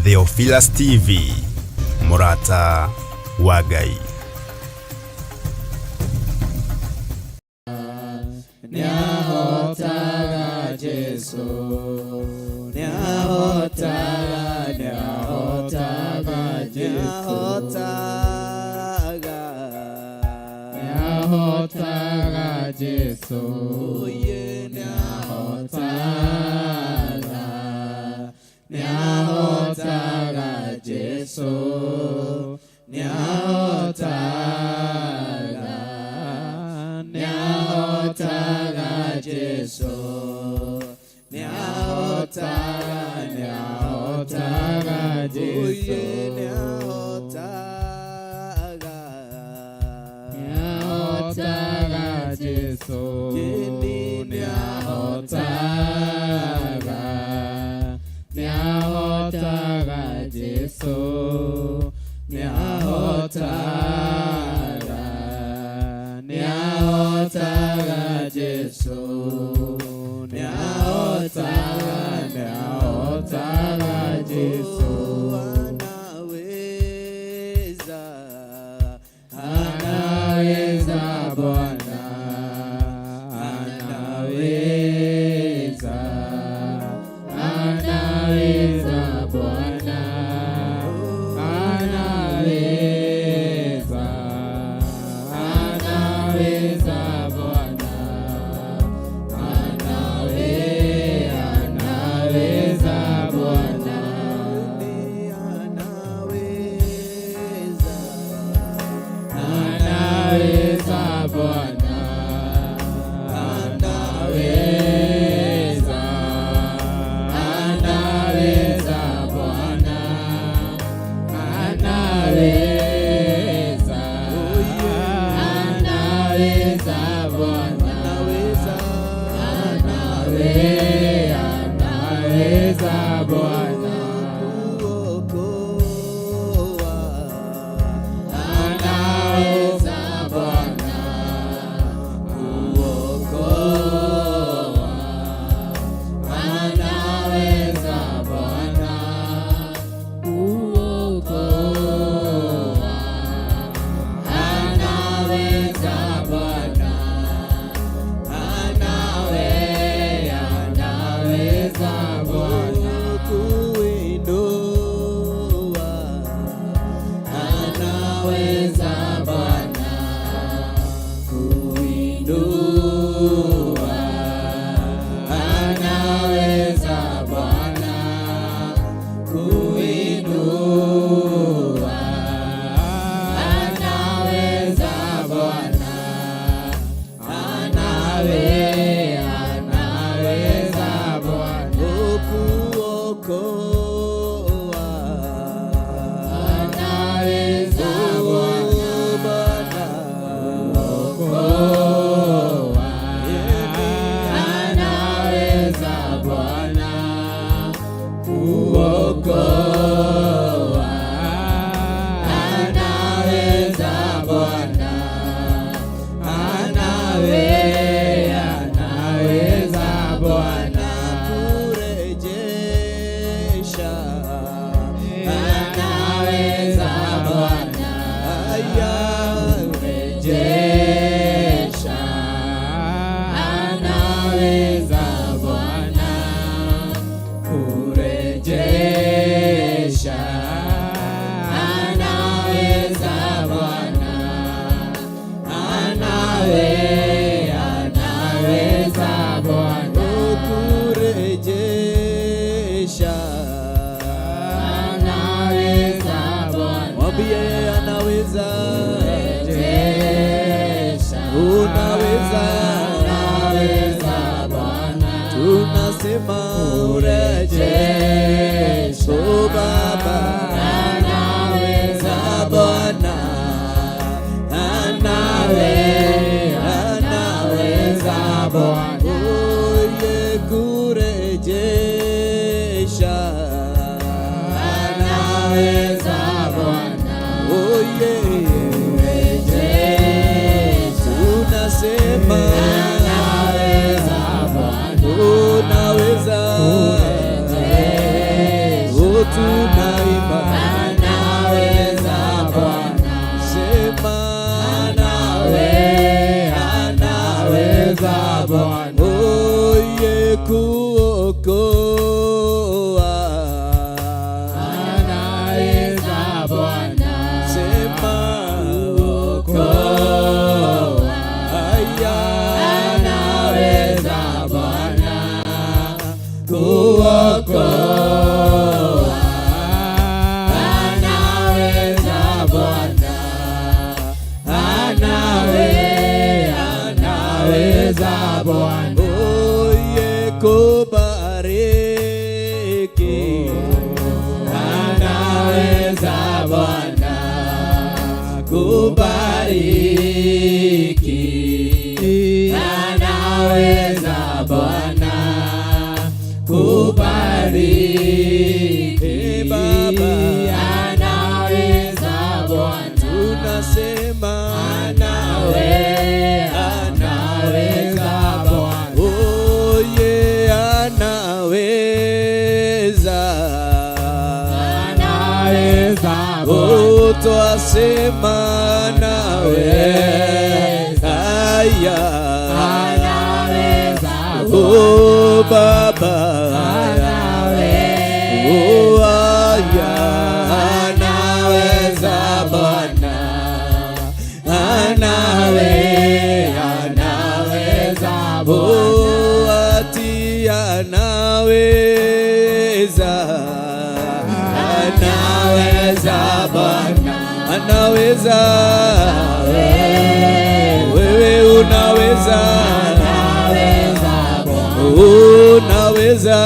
Theophilus TV, mũrata wa Ngai. Nĩahotaga Jesu, nĩahotaga, nĩahotaga Jesu, nĩahotaga, nĩahotaga Jesu, oye nĩahotaga, nĩahotaga Jesu, nĩahotaga, nĩahotaga Jesu, nĩahotaga, nĩahotaga Jesu, oye nĩahotaga, nĩahotaga Jesu, Jeni nĩahotaga, nĩahotaga Jesu, nĩahotaga, nĩahotaga Jesu, nĩahotaga, nĩahotaga Jesu. Anaweza, Anaweza Bwana, anaweza, anaweza Bwana, anaweza, anaweza Bwana, anaweza Bwana, anaweza, anaweza Bwana, anaweza, anaweza Bwana, anaweza, anaweza Bwana, anaweza, anaweza Bwana, kuokoa, anaweza Bwana, kuokoa, anaweza Bwana, kuokoa, anaweza Bwana, anaweza Bwana, kuinua, anaweza Bwana, kuinua, anaweza Bwana, kuinua, anaweza Bwana, anaweza Bwana, kuokoa, anaweza Bwana, Bwana, kuokoa, anaweza Bwana, kuokoa, anaweza Bwana, anaweza Bwana, kurejesha, anaweza Bwana, aya, kurejesha, anaweza Bwana, kurejesha, anaweza Bwana, anaweza Bwana, kurejesha, anaweza Bwana, mwambie anaweza, kurejesha, unaweza, anaweza Bwana, tunasema urejeshe, oh Baba, anaweza Bwana, anaweza Bwana, oye kurejesha, anaweza Bwana, oye kurejesha, tunasema anaweza Bwana, unaweza, kurejesha, oh, tunasema Kuokoa. Anaweza Bwana. Sema kuokoa. Aya. Anaweza Bwana kuokoa. Anaweza Bwana. Anaweza Bwana. Oye kubariki. Anaweza Bwana kubariki. Anaweza Bwana kubariki. Baba. Anaweza Bwana. Tunasema Anaweza Bwana. Oye anaweza. Anaweza Bwana. Oh, twasema anaweza. Aya. Anaweza Oh, Baba. Anaweza. Oh, aya. Anaweza Bwana. Anaweza Bwana. Oh, ati anaweza. Anaweza Bwana. Anaweza. Wewe unaweza. Anaweza Bwana. Unaweza.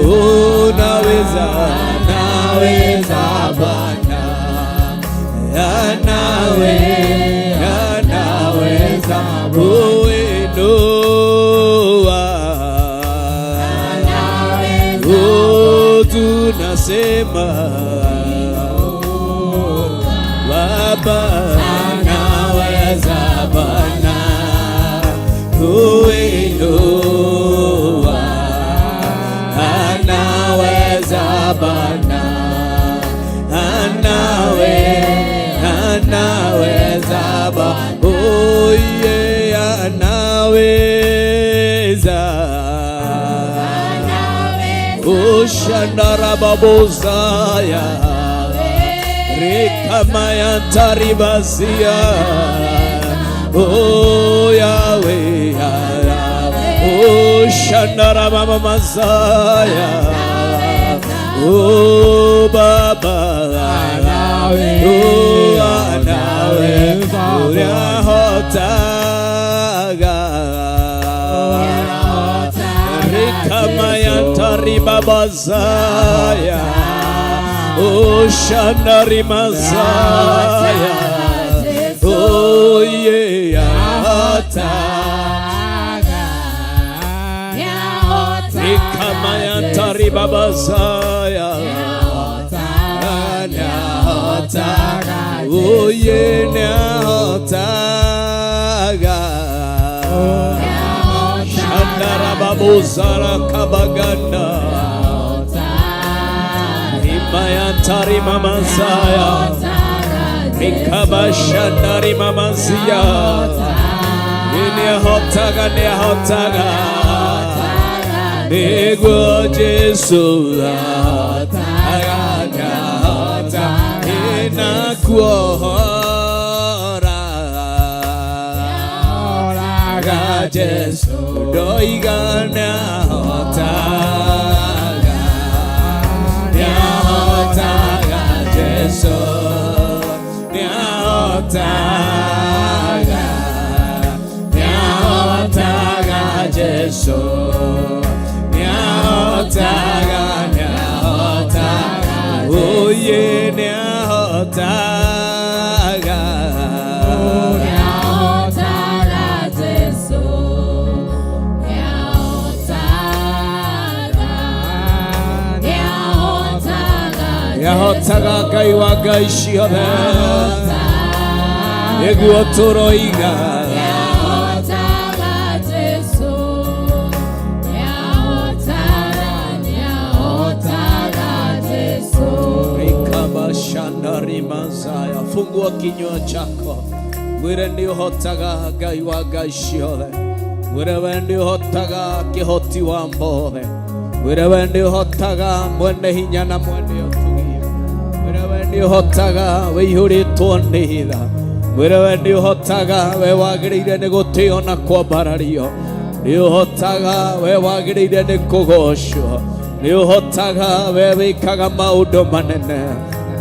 Unaweza. Anaweza Bwana. Anaweza kuinua. Oh, tunasema Baba anaweza Bwana kuinua, anaweza Bwana, anaweza Bwana, oh yeah, anaweza. Ushandarababozaya Rekamayantaribasia. Oh Yahweh, Oh Shandaramamazaya. Oh Baba, Oh anawe Uriahotaga Rekamayantari-babazaya. Oh Shanari Mazaya. Oh yeah. Rekamayantari babazaya. Oh yeah. Nyahotaga. Shandarababuzara kabaganda. Rimayantari mamazaya. Rikabashandari mamazia. Nyahotaga, nyahotaga. Niguo Jesu ahotaga, nyahota. Inakuohora. Ga Jesu ndoiga nyahotaga. Nyahotaga Jesu nyahotaga, nyahotaga Jesu nyahotaga, nyahotaga, oye nyahotaga. Nyahotaga Jesu, nyahotaga, nyahotaga. Nyahotaga Ngai wa ngai ciothe nĩguo tũroiga. Nyahotaga Jesu, nyahotaga, nyahotaga Jesu. Rikabashandarimazaya. Fungua kinywa chako mwire nĩ ũhotaga Ngai wa ngai ciothe. Mwĩre we nĩ ũhotaga kĩhoti wa mothe. Mwĩre we nĩ ũhotaga mwene hinya na mwene ũtugi. Mwĩre we nĩ ũhotaga wĩihũrĩtwo nĩ tha. Mwĩre we nĩ ũhotaga we wagĩrĩire nĩ gũtĩo na kwambarario. Nĩ ũhotaga we wagĩrĩire nĩ kũgocwo. Nĩ ũhotaga we wĩkaga maũndũ manene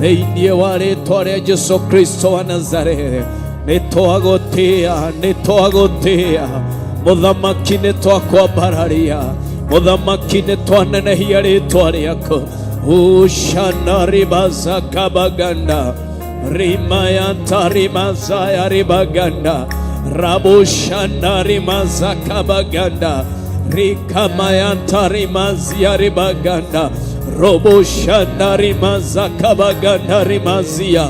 thĩinĩ wa rĩtwa rĩa Jesu Kristo wa Nazarethi. Nĩ twagũtĩa, nĩ twagũtĩa mũthamaki, nĩ twakwambararia mũthamaki, nĩ twanenehia rĩtwa rĩaku. Ushanaribazakabaganda rimayantarimazaya ribaganda rabushandarimazakabaganda rikamayantarimazia ribaganda robushandarimazakabaganda rimazia.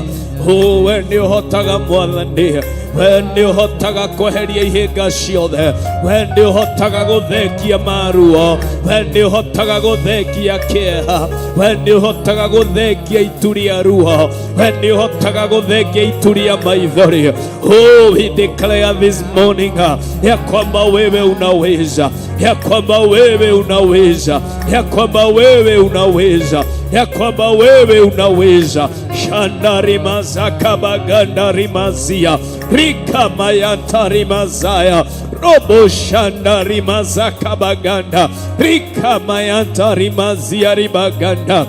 We nĩ ũhotaga mwathani, we nĩ ũhotaga kweheria ihĩnga ciothe, we nĩ ũhotaga gũthengia maruo, we nĩ ũhotaga gũthengia kĩeha, we nĩ ũhotaga gũthengia itu rĩa ruo, we nĩ ũhotaga gũthengia itu rĩa maithori. Oh, we declare this morning ya kwamba wewe unaweza, ya kwamba wewe unaweza, ya kwamba wewe unaweza, ya kwamba wewe unaweza. Shandarimazakabagandarimazia rikamayantarimazaya robo shandarimazakabaganda rikamayantarimazia ribaganda.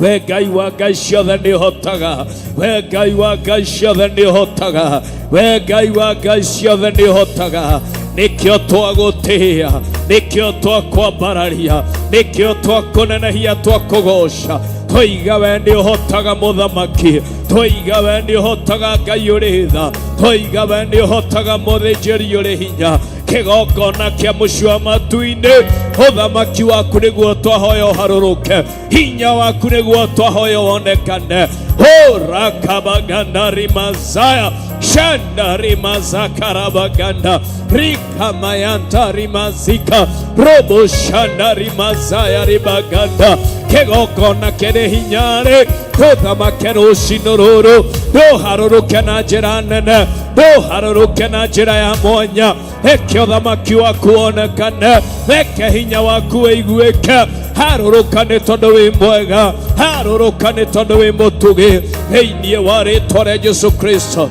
We Ngai wa ngai ciothe nĩ ũhotaga, we Ngai wa ngai ciothe nĩ ũhotaga, we Ngai wa ngai ciothe nĩ ũhotaga. Nĩkĩo twagũtĩĩa, nĩkĩo twakwambararia, nĩkĩo twakũnenehia, twakũgoca. Twoiga we nĩ ũhotaga mũthamaki, twoiga we nĩ ũhotaga Ngai ũrĩ tha, twoiga we nĩ ũhotaga mũthĩnjĩri ũrĩ hinya, kĩgongona kĩa mũciĩ wa matu-inĩ. Ũthamaki waku nĩguo twahoya ũharũrũke, hinya waku nĩguo twahoya wonekane. Horakabaganda rimazaya shanda rimazakarabaganda rikamayanta rimazika robo shanda rimazaya ribaganda. Kĩgongona kĩrĩ hinya-rĩ, tũthamake rũcinũ rũrũ, ndũharũrũke na njĩra nene, ndũharũrũke na njĩra ya mwanya. Reke ũthamaki waku wonekane, reke hinya waku wĩiguĩke. Harũrũka nĩ tondũ wĩ mwega, harũrũka nĩ tondũ wĩ mũtugi, thĩinĩ wa rĩtwa rĩa Jesu Kristo.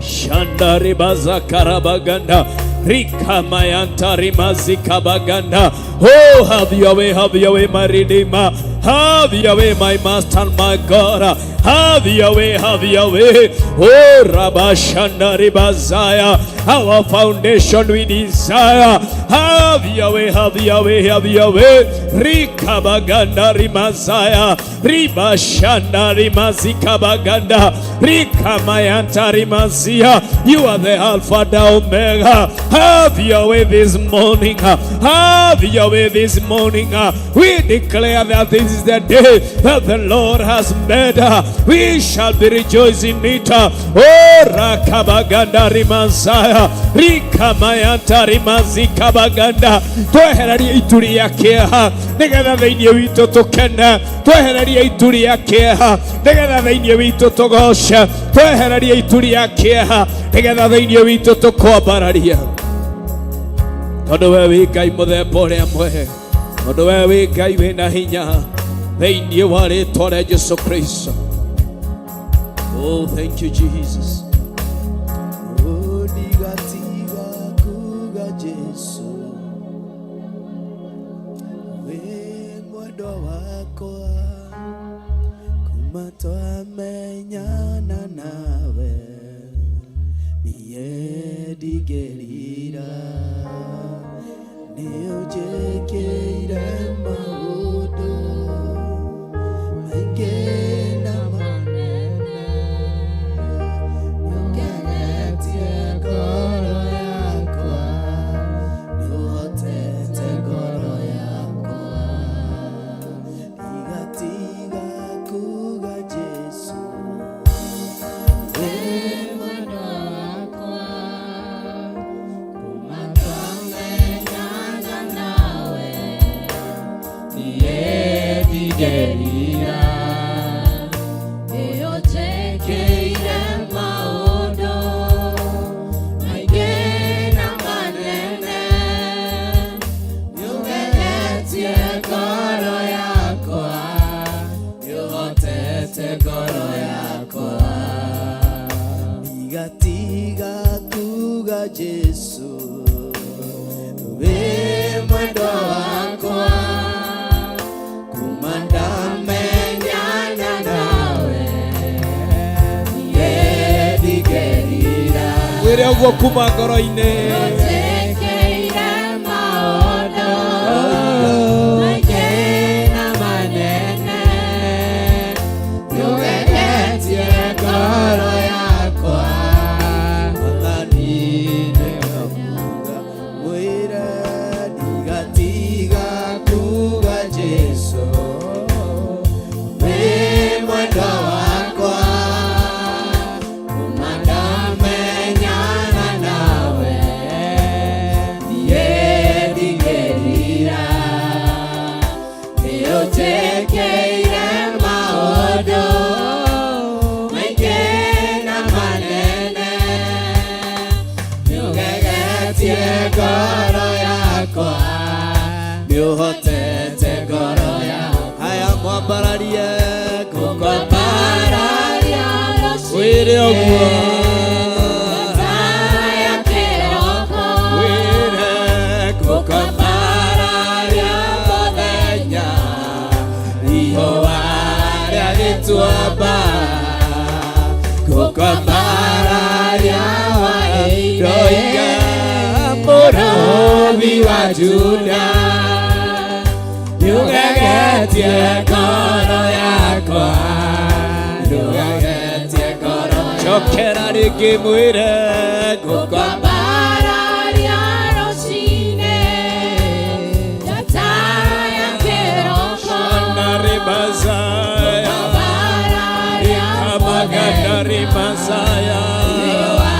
Shandaribazakarabaganda rikamayantarimazikabaganda. Oh, have your way, have your way, my Redeemer. Have your way, my Master and my God. Have your way, have your way. Oh, Rabashandaribazaya, our foundation we desire. Have your way, have your way, have your way. Rikabaganda rimazaya, ribashanda rimazikabaganda, rikamayanta rimazia. You are the Alpha and Omega. Have your way this morning. Have your way this morning. We declare that this is the day that the Lord has made. We shall be rejoicing in it. Oh, Rakabaganda rimazaya, rikamayanta rimazikabaganda. Twehererie itu rĩa kĩeha nĩgetha thĩinĩ witũ tũkene. Twehererie itu rĩa kĩeha nĩgetha thĩinĩ witũ tũgoce. Twehererie itu rĩa kĩeha nĩgetha thĩinĩ witũ tũkwambararia, tondũ we wĩ Ngai mũthemba ũrĩa mwega, tondũ we wĩ Ngai wĩna hinya, thĩinĩ wa rĩtwa rĩa Jesu Kristo. Oh, thank you, Jesus. Oh, ndigatiga kuga Jesu wĩ mwendwa wakwa, kuma twamenyana nawe niĩ ndingĩrira, nĩ ũnjĩkĩire maũndũ maingĩ na manene, nĩũkenetie ngoro yakwa, nĩũhotete ngoro yakwa. Ndigatiga kuga Jesu wĩ Mwendwa wakwa, kuma twamenyana nawe niĩ ndingĩrira, nĩũnjĩkĩire maũndũ maingĩ na manene. Mwĩre ũguo kuma ngoro-inĩ. Ũnjĩkĩire maũndũ maingĩ na manene, nĩũgegetie ngoro yakwa. Mwathani nĩngakuga, mwĩre ndigatiga kuga Jesũ wĩ mwendwa wakwa, kuma ndamenyana nawe niĩ ndingĩrira. Nĩũnjĩkĩire maũndũ maingĩ na manene, nĩũgegetie ngoro yakwa, nĩũhotete ngoro yakwa. Haya, mwambararie. Ngũkwambararia rũciinĩ, Mwĩre ũguo. thaa ya kĩroko. Mwĩre Ngũkwambararia mũthenya, riũa rĩa gĩtuamba, ngũkwambararia hwaĩ-inĩ, ndoiga mũrũthi wa Juda, nĩũgegetie ngoro yakwa, nĩũgegetie ngoro. Cokera rĩngĩ, mwĩre. Ngũkwambararia rũciinĩ, njata ya kĩroko. Shandaribazaya. Ngũkwambararia Kamagandaribazaya. riũa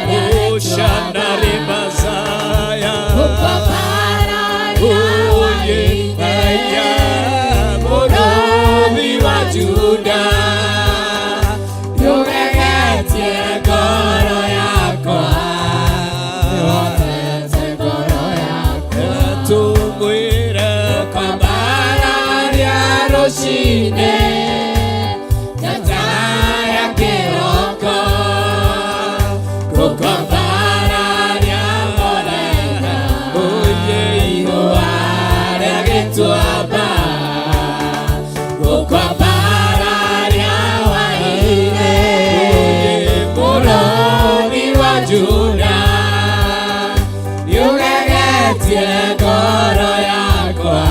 rĩa Ushandaribazaya. Ngũkwambararia hwaĩ-inĩ, Aya, mũrũthi wa Juda, nĩũgegetie ngoro yakwa, nĩũhotete ngoro yakwa. Tumwĩre. Ngũkwambararia rũciinĩ, njata ya kĩroko. Ngũkwambararia mũthenya, Oye. riũa rĩa gĩtuamba. Ngũkwambararia hwaĩ-inĩ, mũrũthi wa Juda, nĩũgegetie ngoro yakwa,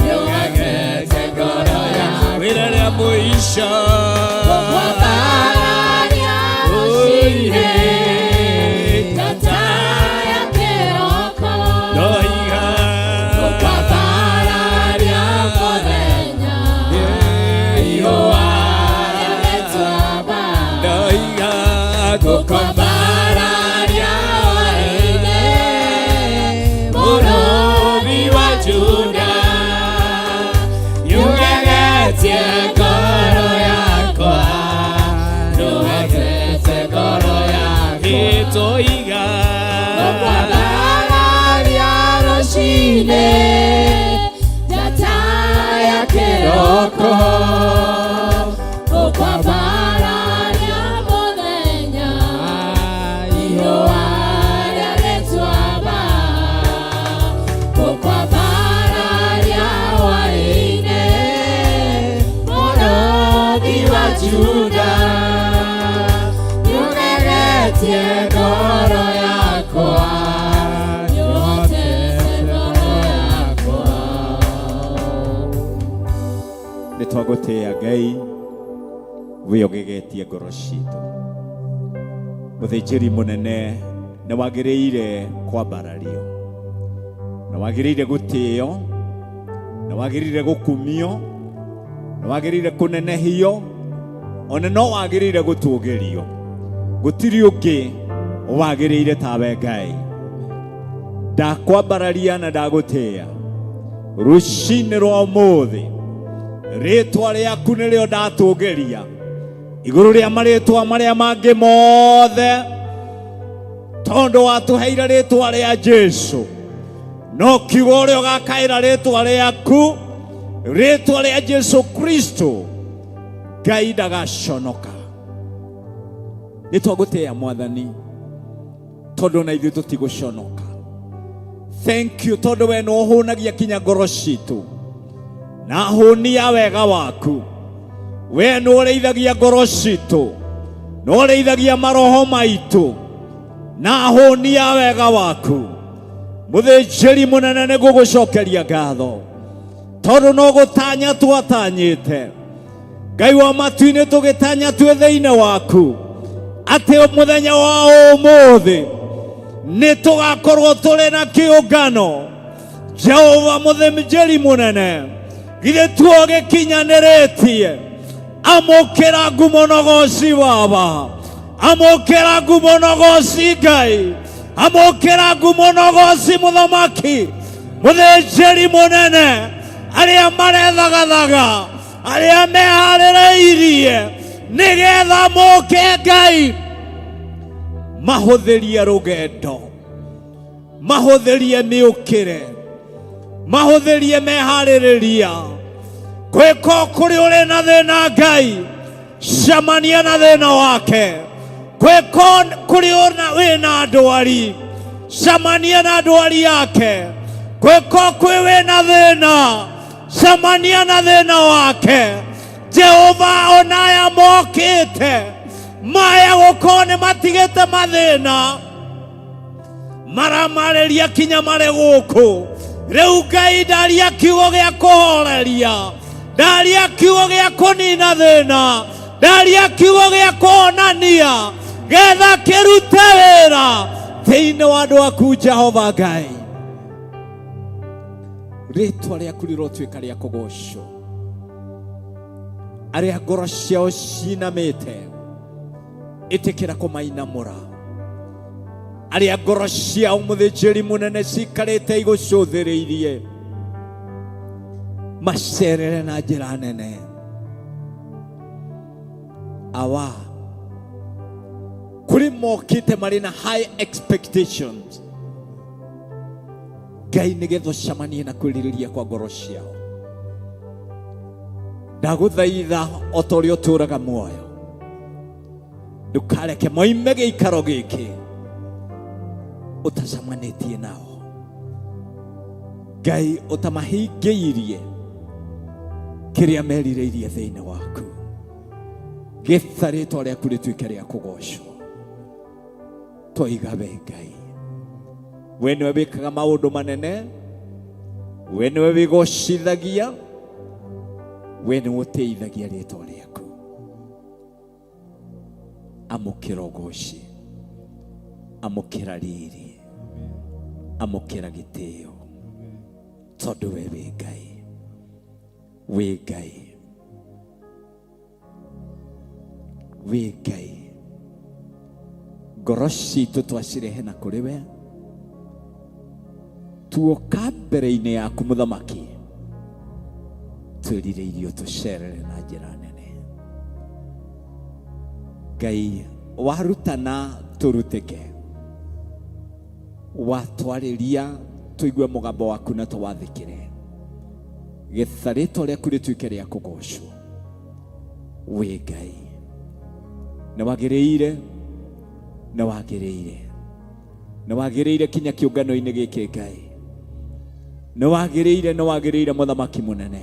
nĩũgegetie ngoro yakwa. Mwĩre rĩa mũico. Ngũkwambararia rũciinĩ, njata ya kĩroko. Ndoiga. Ngũkwambararia mũthenya, riũa rĩa gĩtuamba. Ndoiga. Ngũkwambararia hwaĩ-inĩ, mũrũthi wa Juda, nĩũgegetie ngoro yakwa, nĩũhotete ngoro yakwa. Itoiga. Ngũkwambararia rũciinĩ, njata ya kĩroko. Ngũkwambararia mũthenya, riũa rĩa gĩtuamba. Ngũkwambararia hwaĩ-inĩ, mũrũthi wa Juda, nĩũgegetie ngoro yakwa, nĩũhotete ngoro yakwa. Nĩ twagũtĩĩa Ngai, wĩ ũgegetie ngoro citũ. Mũthĩnjĩri mũnene, nĩ wagĩrĩire kwambarario, nĩ wagĩrĩire gũtĩo, nĩ wagĩrĩire gũkumio, nĩ wagĩrĩire kũnenehio, ona no wagĩrĩire gũtũgĩrio. Gũtirĩ ũngĩ wagĩrĩire tawe. Ngai, ndakwambararia na ndagũtĩĩa rũcinĩ rwa ũmũthĩ. Rĩtwa rĩaku nĩrĩo ndatũgĩria igũrũ rĩa marĩtwa marĩa mangĩ mothe, tondũ watũheire rĩtwa rĩa Jesu. No kiugo ũrĩa ũgakaĩra rĩtwa rĩaku, rĩtwa rĩa Jesu Kristo, Ngai ndagaconoka. Nĩ twagũtĩĩa, Mwathani, tondũ na ithuĩ tũtigũconoka. Thank you, tondũ we nĩ ũhũnagia kinya ngoro citũ na hũnia wega waku. We nĩ ũrĩithagia ngoro citũ, nĩ ũrĩithagia maroho maitũ. Na hũnia wega waku. Mũthĩnjĩri mũnene nĩ gũgũcokeria ngatho tondũ no gũtanya twatanyĩte. Ngai wa matu-inĩ tũgĩtanya twĩ thĩinĩ waku atĩ mũthenya wa ũmũthĩ nĩ tũgakorwo tũrĩ na kĩũngano. Jehova mũthĩnjĩri mũnene, githĩ tuo gĩkinyanĩrĩtie. Amũkĩra ngumo na ũgoci Baba, amũkĩra ngumo na ũgoci Ngai, amũkĩra ngumo na ũgoci Mũthamaki, mũthĩnjĩri mũnene, arĩa marethagathaga, arĩa meharĩrĩirie nĩgetha moke Ngai, mahũthĩrie rũgendo, mahũthĩrie mĩũkĩre, mahũthĩrie meharĩrĩria. Gwĩka kũrĩ ũrĩ na thĩna Ngai, cemania na thĩna wake. Gwĩka kũrĩ wĩna ndwari, cemania na ndwari yake. Gwĩka kwĩ wĩna thĩna, cemania na thĩna wake. Jehova, onaya mokĩte maya gũkorwo nĩ matigĩte mathĩna maramarĩria kinya marĩ gũkũ. Rĩu Ngai, ndaria kiugo gĩa kũhoreria, ndaria kiugo gĩa kũnina thĩna, ndaria kiugo gĩa kũhonania, getha kĩrute wĩra thĩinĩ wa andũ aku. Jehova Ngai, rĩtwa rĩaku rĩrotuĩka rĩa kũgocwo. Arĩa ngoro ciao cinamĩte, ĩtĩkĩra kũmainamũra. Arĩa ngoro ciao, mũthĩnjĩri mũnene, cikarĩte igũcũthĩrĩirie, macerere na njĩra nene. Awa kũrĩ mokĩte marĩ na high expectations, Ngai, nĩgetha ũcemanie na kwĩrirĩria kwa ngoro ciao. Ndagũthaitha o ta ũrĩa ũtũũraga muoyo, ndũkareke moime gĩikaro gĩkĩ ũtacemanĩtie nao, Ngai, ũtamahingĩirie kĩrĩa merirĩirie thĩinĩ waku. Gĩtha rĩtwa rĩaku rĩtuĩke rĩa kũgocwo. Twaiga we Ngai, we nĩwe wĩkaga maũndũ manene, we nĩwe wĩgocithagia, we nĩwe ũtĩithagia rĩtwa rĩaku. Amũkĩra ũgoci, amũkĩra riri, amũkĩra gĩtĩo, tondũ we wĩ Ngai, wĩ Ngai, wĩ Ngai. Ngoro citũ twacirehe na kũrĩ we, tuoka mbere-inĩ yaku Mũthamaki, twĩrirĩirie ũtũcerere na njĩra nene. Ngai, warutana tũrutĩke, watwarĩria tũigue mũgambo waku na tũwathĩkĩre. Getha rĩtwa rĩaku rĩtuĩke rĩa kũgocwo. Wĩ Ngai, nĩ wagĩrĩire, nĩ wagĩrĩire, nĩ wagĩrĩire kinya kĩũngano-inĩ gĩkĩ. Ngai, nĩ wagĩrĩire, nĩ wagĩrĩire. Mũthamaki mũnene,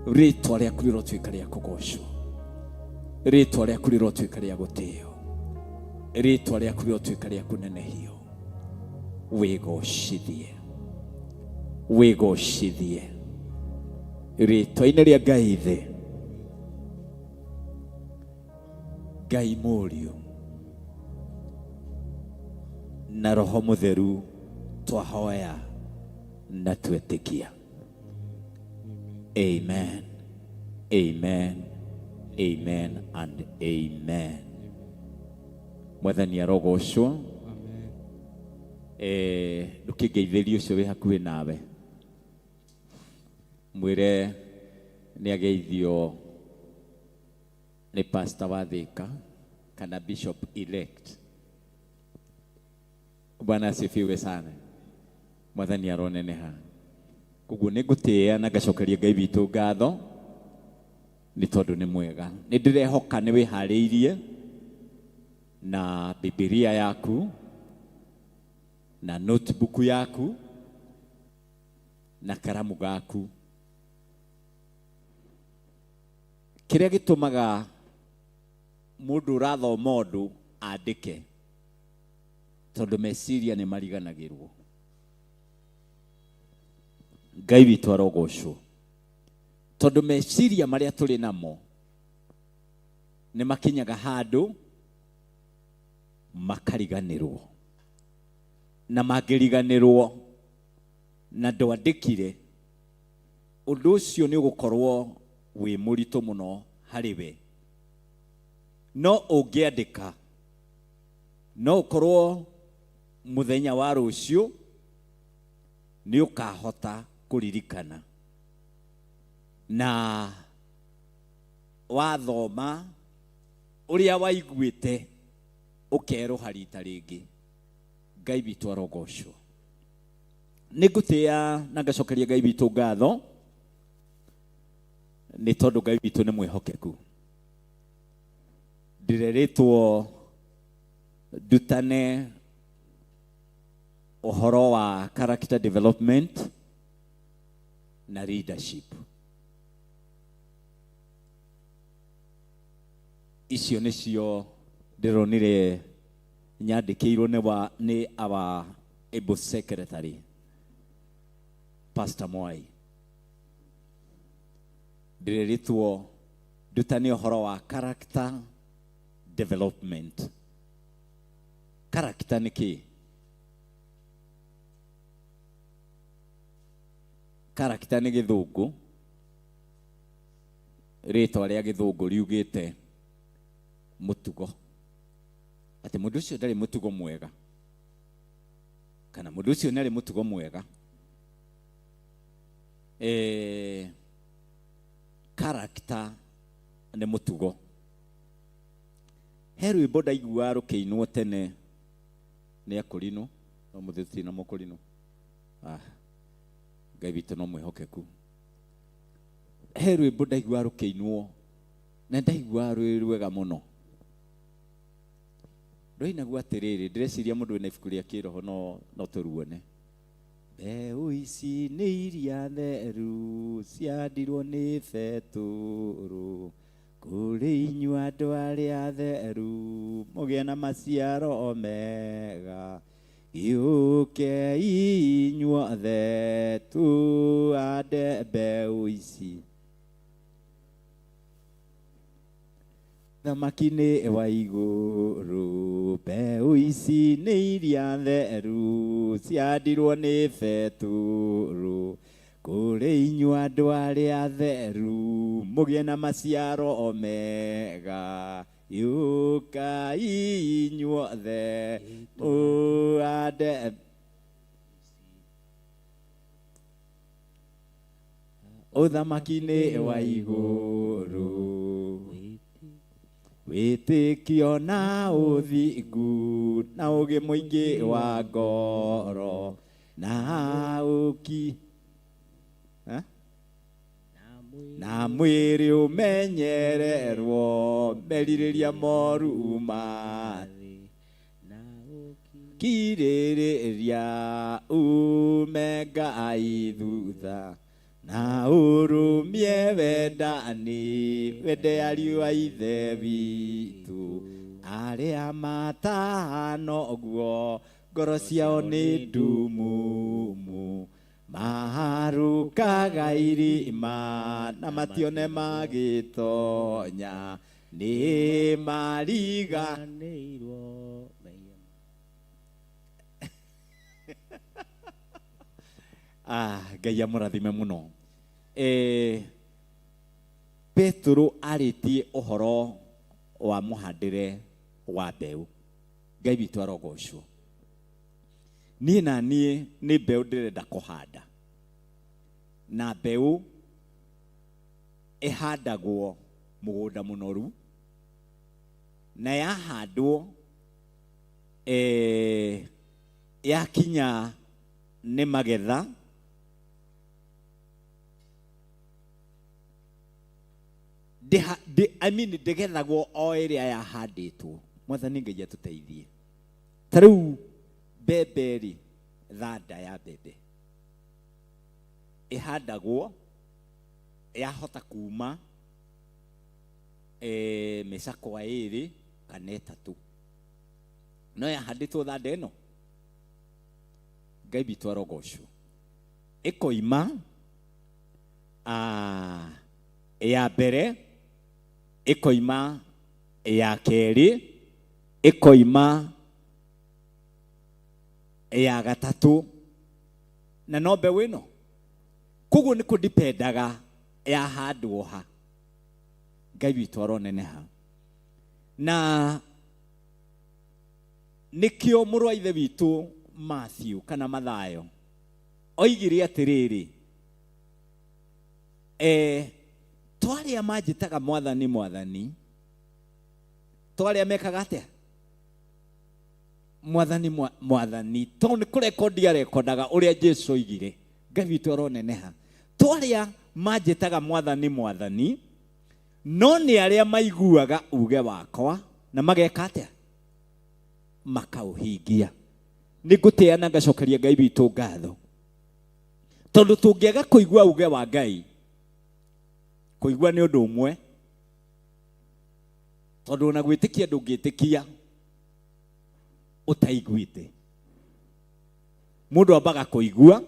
rĩtwa rĩaku rĩrotuĩka rĩa kũgocwo, rĩtwa rĩaku rĩrotuĩka rĩa gũtĩo, rĩtwa rĩaku rĩrotuĩka rĩa kũnenehio. Wĩgocithie, wĩgocithie rĩtwa-inĩ rĩa Ngai Ithe, Ngai Mũriũ na Roho Mũtheru, twahoya na twetĩkia. Amen, amen, amen and amen. Mwathani arogocwo. Ndũkĩngeithĩrie ũcio wĩ hakuhĩ nawe, mwĩre nĩ ageithio nĩ pastor wa Thika kana bishop elect. Bwana asifiwe sana. Mwathani aroneneha. Koguo nĩ ngũtĩĩa na ngacokeria Ngai witũ ngatho nĩ tondũ nĩ mwega. Nĩ ndĩrehoka nĩ wĩharĩirie na Bibilia yaku na notebook yaku na karamu gaku. Kĩrĩa gĩtũmaga mũndũ ũrathoma ũndũ andĩke Tondũ meciria nĩ mariganagĩrwo. Ngai witũ arogocwo. Tondũ meciria marĩa tũrĩ namo nĩ makinyaga handũ makariganĩrwo. Na mangĩriganĩrwo na ndwandĩkire, ũndũ ũcio nĩ ũgũkorwo wĩ mũritũ mũno harĩ we. No ũngĩandĩka, no ũkorwo mũthenya wa rũciũ nĩ ũkahota kũririkana. Na wathoma ũrĩa waiguĩte ũkerũha rita rĩngĩ. Ngai witũ arogocwo. Nĩ ngũtĩĩa na ngacokeria Ngai witũ ngatho nĩ tondũ Ngai witũ nĩ mwĩhokeku. Ndĩrerĩtwo ndutane ũhoro wa character development na leadership. Icio nĩcio ndĩronire nyandĩkĩirwo nĩ our able secretary Pastor Mwai. Ndĩrerĩtwo ndutane ũhoro wa character development. Character nĩ kĩĩ? Character nĩ gĩthũngũ, rĩtwa rĩa gĩthũngũ riugĩte mũtugo, atĩ mũndũ ũcio ndarĩ mũtugo mwega, kana mũndũ ũcio nĩ arĩ mũtugo mwega. Character nĩ mũtugo. He rwĩmbo ndaiguaga rũkĩinwo tene nĩ akũrinũ, no mũthĩ tũtirĩ na mũkũrinũ. Ngai witũ no mwĩhokeku. He rwĩmbo ndaiguaga rũkĩinwo na ndaiguaga rwĩ rwega mũno. Rwainagwo atĩrĩrĩ, ndĩreciria mũndũ wĩna ibuku rĩa kĩroho no tũruone. Mbeũ ici nĩ iria theru ciandirwo nĩ Betũrũ, kũrĩ inyuĩ andũ arĩa atheru mũgĩe na maciaro mega. Gĩũkei inyuothe tũhande mbeũ ici. Thamaki-inĩ wa igũrũ, mbeũ ici nĩ iria theru ciandirwo nĩ Betũrũ, kũrĩ inyuĩ andũ arĩa atheru mũgĩe na maciaro mega. Gĩũkai inyuothe mũhande ũthamaki-inĩ wa igũrũ. Wĩtĩkio na ũthingu na ũũgĩ mũingĩ wa ngoro na ũki na mwĩrĩ ũmenyererwo merirĩria moru ma kirĩrĩria ume Ngai thutha na ũrũmie wendani wende ariũ a Ithe witũ arĩa matahana ũguo ngoro ciao nĩ ndumumu maharũkaga irima na matione magĩtonya nĩ mariga. Ngai amũrathime mũno. Petũrũ arĩtie ũhoro wa mũhandĩre wa mbeũ. Ngai witũ arogocwo. Niĩ na niĩ nĩ mbeũ ndĩrenda kũhanda, na mbeũ ĩhandagwo mũgũnda mũnoru, na yahandwo yakinya nĩ magetha I mean ndĩgethagwo o ĩrĩa yahandĩtwo. Mwathani Ngai atũteithie. Ta rĩu mbembe rĩ, thanda ya mbembe ĩhandagwo yahota kuma mĩcakwa ĩrĩ kana ĩtatũ, no yahandĩtwo thanda ĩno Ngai witũ arogocwo. Ĩkoima ya mbere, ĩkoima ya kerĩ, ĩkoima ya gatatũ, na no mbeũ ĩno. Koguo nĩ kũdipendaga yahandwo ha. Ngai witũ aroneneha. Na nĩkĩo mũrũ wa ithe witũ Matthew kana Mathayo oigire atĩrĩrĩ, to arĩa manjĩtaga mwathani mwathani, to arĩa mekaga atĩa? Mwathani mwathani, to nĩ kũrekondi arekondaga ũrĩa Jesu oigire. Ngai witũ aroneneha. To arĩa manjĩtaga mwathani mwathani, no nĩ arĩa maiguaga uge wakwa na mageka atĩa? Makaũhingia. Nĩ ngũtĩa na ngacokeria Ngai witũ ngatho, tondũ tũngĩaga kũigua uge wa Ngai, kũigua nĩ ũndũ ũmwe, tondũ ona gwĩtĩkia ndũngĩtĩkia ũtaiguĩte. Mũndũ ambaga kũigua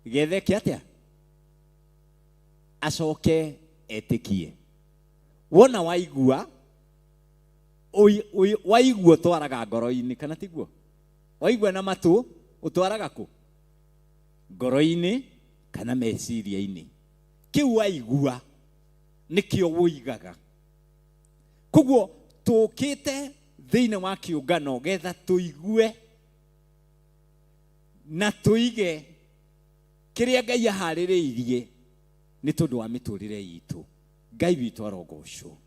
getha eke atĩa? Acoke etĩkie. Wona waigua, waigua ũtwaraga ngoro-inĩ, kana tiguo? Waigua na matũ ũtwaraga kũ? Ngoro-inĩ kana meciria-inĩ. Kĩu waigua nĩkĩo ũigaga. Koguo tũkĩte thĩinĩ wa kĩũngano getha tũigue na tũige kĩrĩa Ngai aharĩrĩirie nĩ tondũ wa mĩtũrĩre itũ. Ngai witũ arogocwo.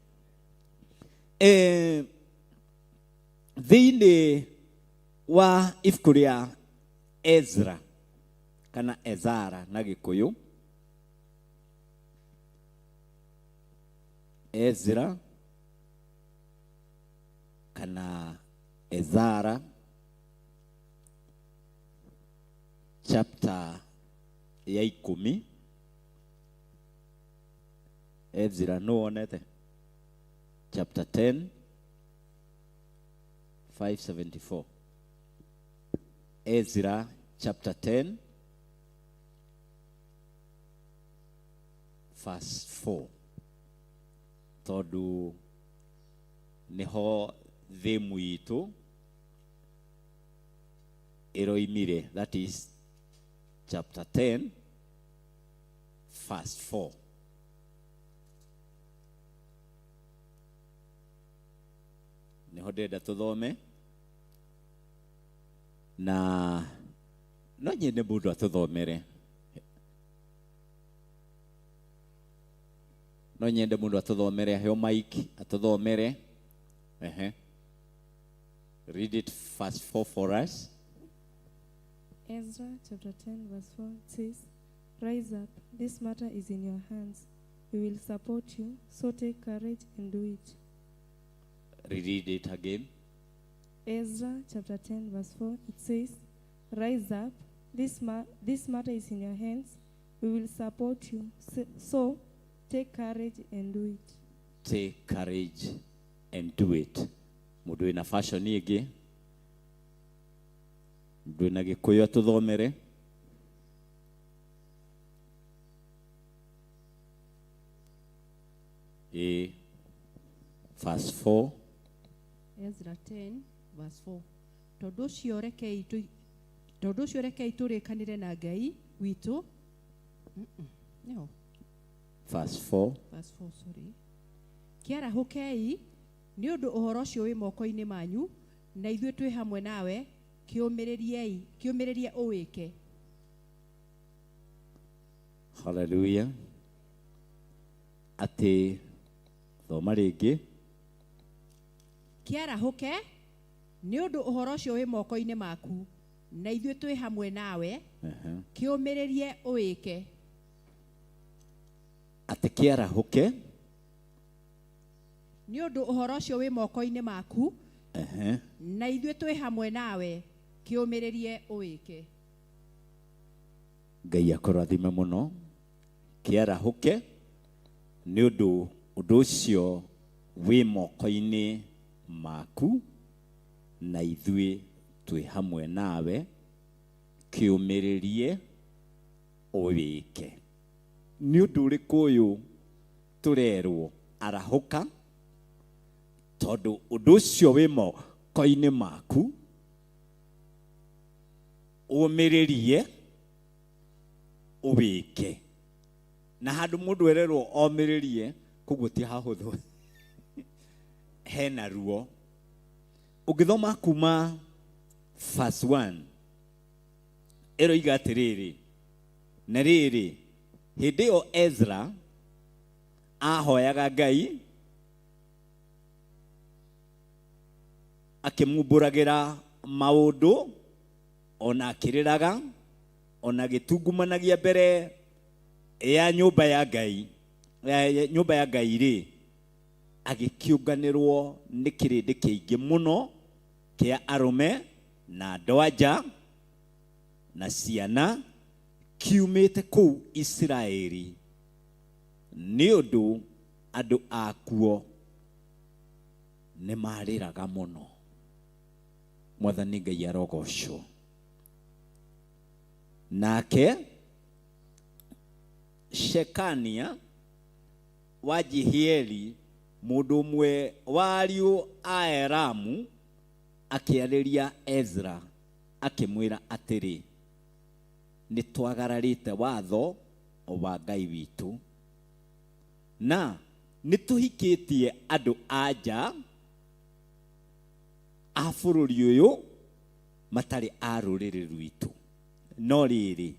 Thĩinĩ wa ibuku rĩa Ezra kana Ezara na Gĩkũyũ, Ezra kana Ezara chapter ya 10. Ezra nũ wonete? Chapter 10 574. Ezra chapter 10 verse 4, tondũ nĩho theme itũ ĩroimire, that is chapter 10 verse 4. Nĩho ndĩrenda tũthome, na no nyende mũndũ atũthomere, no nyende mũndũ atũthomere, aheo mic atũthomere. Ehe, read it, verse 4 for us. Ezra chapter 10, verse 4 says, "Rise up, this matter is in your hands. We will support you, so take courage and do it." Read it again. Ezra chapter 10, verse 4, it says, "Rise up, this matter is in your hands. We will support you, so take courage and do it." Take courage and do it. Mũndũ wĩna fashion ĩngĩ, mũndũ wĩna Gĩkũyũ atũthomere. Ĩ, verse 4. Ezra 10 verse 4. Tondũ ũcio rekei tũrĩkanĩre na Ngai witũ. Nĩho. Verse 4. Verse 4, sorry. Kĩarahũkei, nĩ ũndũ ũhoro ũcio wĩ moko-inĩ manyu, na ithuĩ twĩ hamwe nawe, kĩũmĩrĩriei, kĩũmĩrĩrie ũwĩke. Hallelujah. Atĩ thoma rĩngĩ. Kĩarahũke, nĩ ũndũ ũhoro ũcio wĩ moko-inĩ maku, na ithuĩ twĩ hamwe nawe, kĩũmĩrĩrie ũwĩke. Atĩ kĩarahũke. Nĩ ũndũ ũhoro ũcio wĩ moko-inĩ maku, na ithuĩ twĩ hamwe nawe, kĩũmĩrĩrie ũwĩke. Ngai akũrathime mũno. Kĩarahũke, nĩ ũndũ ũndũ ũcio wĩ moko-inĩ maku, na ithuĩ twĩ hamwe nawe, Kĩũmĩrĩrie ũwĩke. Nĩ ũndũ ũrĩkũ ũyũ tũrerwo arahũka, tondũ ũndũ ũcio wĩ moko-inĩ maku, ũmĩrĩrie ũwĩke. Na handũ mũndũ ererwo omĩrĩrie, koguo ti hahũthũ, hena ruo. Ũngĩthoma kuma verse 1 ĩroiga atĩrĩrĩ, na rĩrĩ, hĩndĩ ĩyo Ezra ahoyaga Ngai akĩmumbũragĩra maũndũ, ona akĩrĩraga, ona agĩtungumanagia mbere ya nyũmba ya Ngai, ya nyũmba ya Ngai rĩ, agĩkĩũnganĩrwo nĩ kĩrĩndĩ kĩingĩ mũno kĩa arũme na andũ-a-nja na ciana kiumĩte kũu Isiraeli, nĩ ũndũ andũ akuo nĩ marĩraga mũno. Mwathani Ngai arogocwo. Nake Shekania wa Jehieli, mũndũ ũmwe wa ariũ a Elamu, akĩarĩria Ezra akĩmwĩra atĩrĩ, Nĩ twagararĩte watho wa Ngai witũ, na nĩ tũhikĩtie andũ-a-nja a bũrũri ũyũ matarĩ a rũrĩrĩ rwitũ. No rĩrĩ,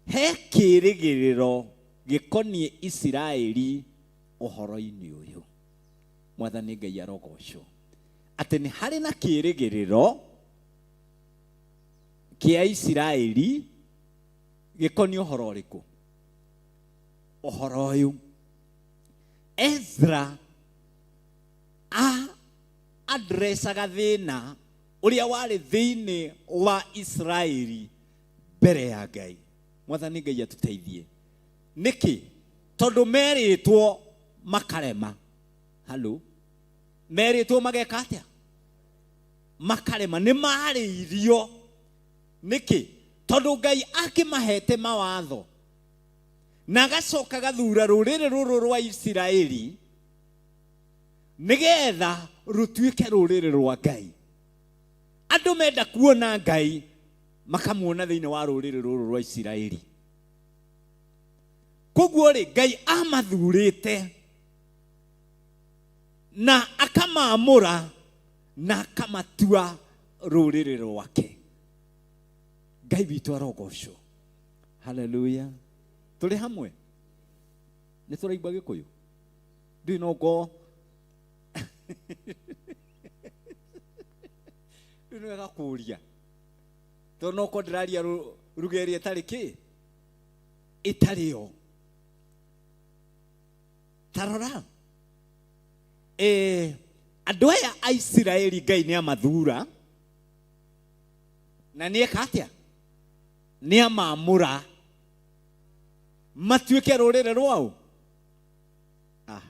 he kĩĩrĩgĩrĩro gĩkoniĩ Isiraeli ũhoro-inĩ ũyũ. Mwathani Ngai arogocwo atĩ nĩ harĩ na kĩĩrĩgĩrĩro kĩa Isiraeli gĩkoniĩ ũhoro ũrĩkũ? Ũhoro ũyũ. Ezra a addressaga thĩna ũrĩa warĩ thĩinĩ wa Isiraeli mbere ya Ngai. Mwathani Ngai atũteithie. Nĩkĩ? Tondũ merĩtwo makarema. Halo? Merĩtwo mageka atĩa? Makarema. Nĩ marĩirio. Nĩkĩ? Tondũ Ngai akĩmahete mawatho na agacoka gathura rũrĩrĩ rũrũ rwa Isiraeli nĩgetha rũtuĩke rũrĩrĩ rwa Ngai. Andũ menda kuona Ngai makamuona thĩinĩ wa rũrĩrĩ rũrũ rwa Isiraeli. Koguo rĩ, Ngai amathurĩte na akamaamũra na akamatua rũrĩrĩ rwake. Ngai witũ arogocwo. Haleluya. Tũrĩ hamwe? Nĩ tũraigua Gĩkũyũ? Ndiũĩ no ngoo rĩu nĩ wega kũũria, tondũ no korwo ndĩraria ruga ĩrĩa ĩtarĩ kĩ ĩtarĩ yo. Ta rora, andũ aya a Isiraeli Ngai nĩ amathura na nĩ eka atĩa? Nĩ amamũra matuĩke rũrĩrĩ rwao. Ah.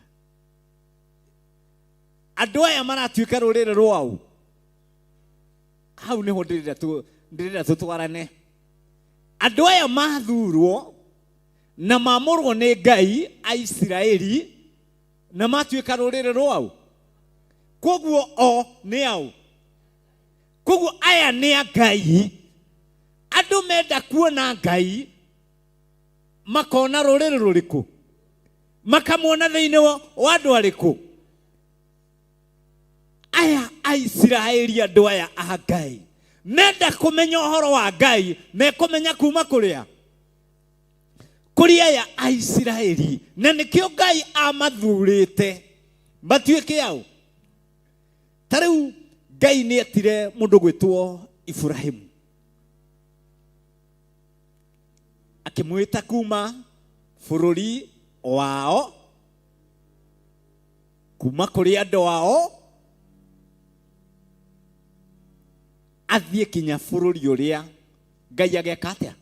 Andũ aya maratuĩka rũrĩrĩ rwao. Hau nĩho ndĩrenda ndĩrenda tũtwarane. Andũ aya mathurwo na mamũrwo nĩ Ngai a Isiraeli na matuĩka rũrĩrĩ rwao. Koguo o nĩ ao. Koguo aya nĩ a Ngai. Andũ menda kuona Ngai makona rũrĩrĩ rũrĩkũ? Makamuona thĩinĩ wa andũ arĩkũ? Aya a Isiraeli, andũ aya a Ngai menda kũmenya ũhoro wa Ngai mekũmenya kuma kũrĩa? Kũrĩ aya a Isiraeli. Na nĩkĩo Ngai amathurĩte matuĩke ao. Ta rĩu Ngai nĩ etire mũndũ gwĩtwo Iburahimu, akĩmwĩta kuma bũrũri wao, kuma kũrĩ andũ ao, athiĩ kinya bũrũri ũrĩa Ngai ageka atĩa?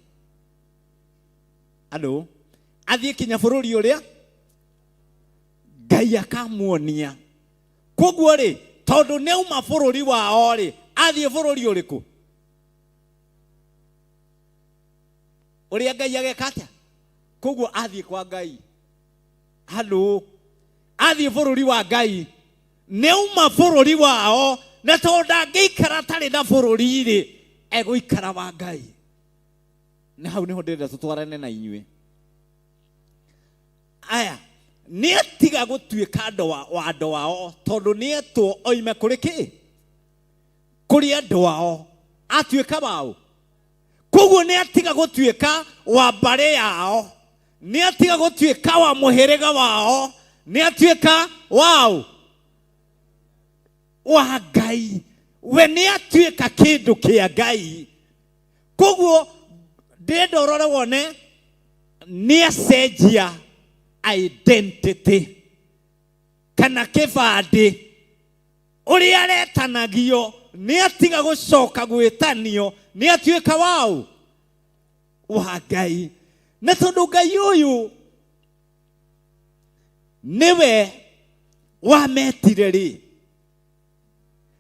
Andũ athiĩ kinya bũrũri ũrĩa Ngai akamuonia. Koguo rĩ, tondũ nĩ auma bũrũri wao rĩ, athiĩ bũrũri ũrĩkũ? Ũrĩa Ngai ageka atĩa? Koguo athiĩ kwa Ngai. Halo. Athiĩ bũrũri wa Ngai. Nĩ auma bũrũri wao na tondũ ndangĩikara atarĩ na bũrũri rĩ, egũikara wa Ngai. Na hau nĩho ndĩrenda tũtwarane na inyuĩ. Aya, nĩ atiga gũtuĩka andũ wa andũ ao tondũ nĩ etwo oime kũrĩ kĩ? Kũrĩ andũ ao. Atuĩka wao. Koguo nĩ atiga gũtuĩka wa mbarĩ yao. Nĩ atiga gũtuĩka wa mũhĩrĩga wao. Nĩ atuĩka wao. Wa Ngai. We nĩ atuĩka kĩndũ kĩa Ngai. Koguo ndĩrenda ũrore wone nĩ acenjia identity kana kĩbandĩ ũrĩa aretanagio nĩ atiga gũcoka gwĩtanio nĩ atuĩka wao wa Ngai. Na tondũ Ngai ũyũ nĩwe wametire rĩ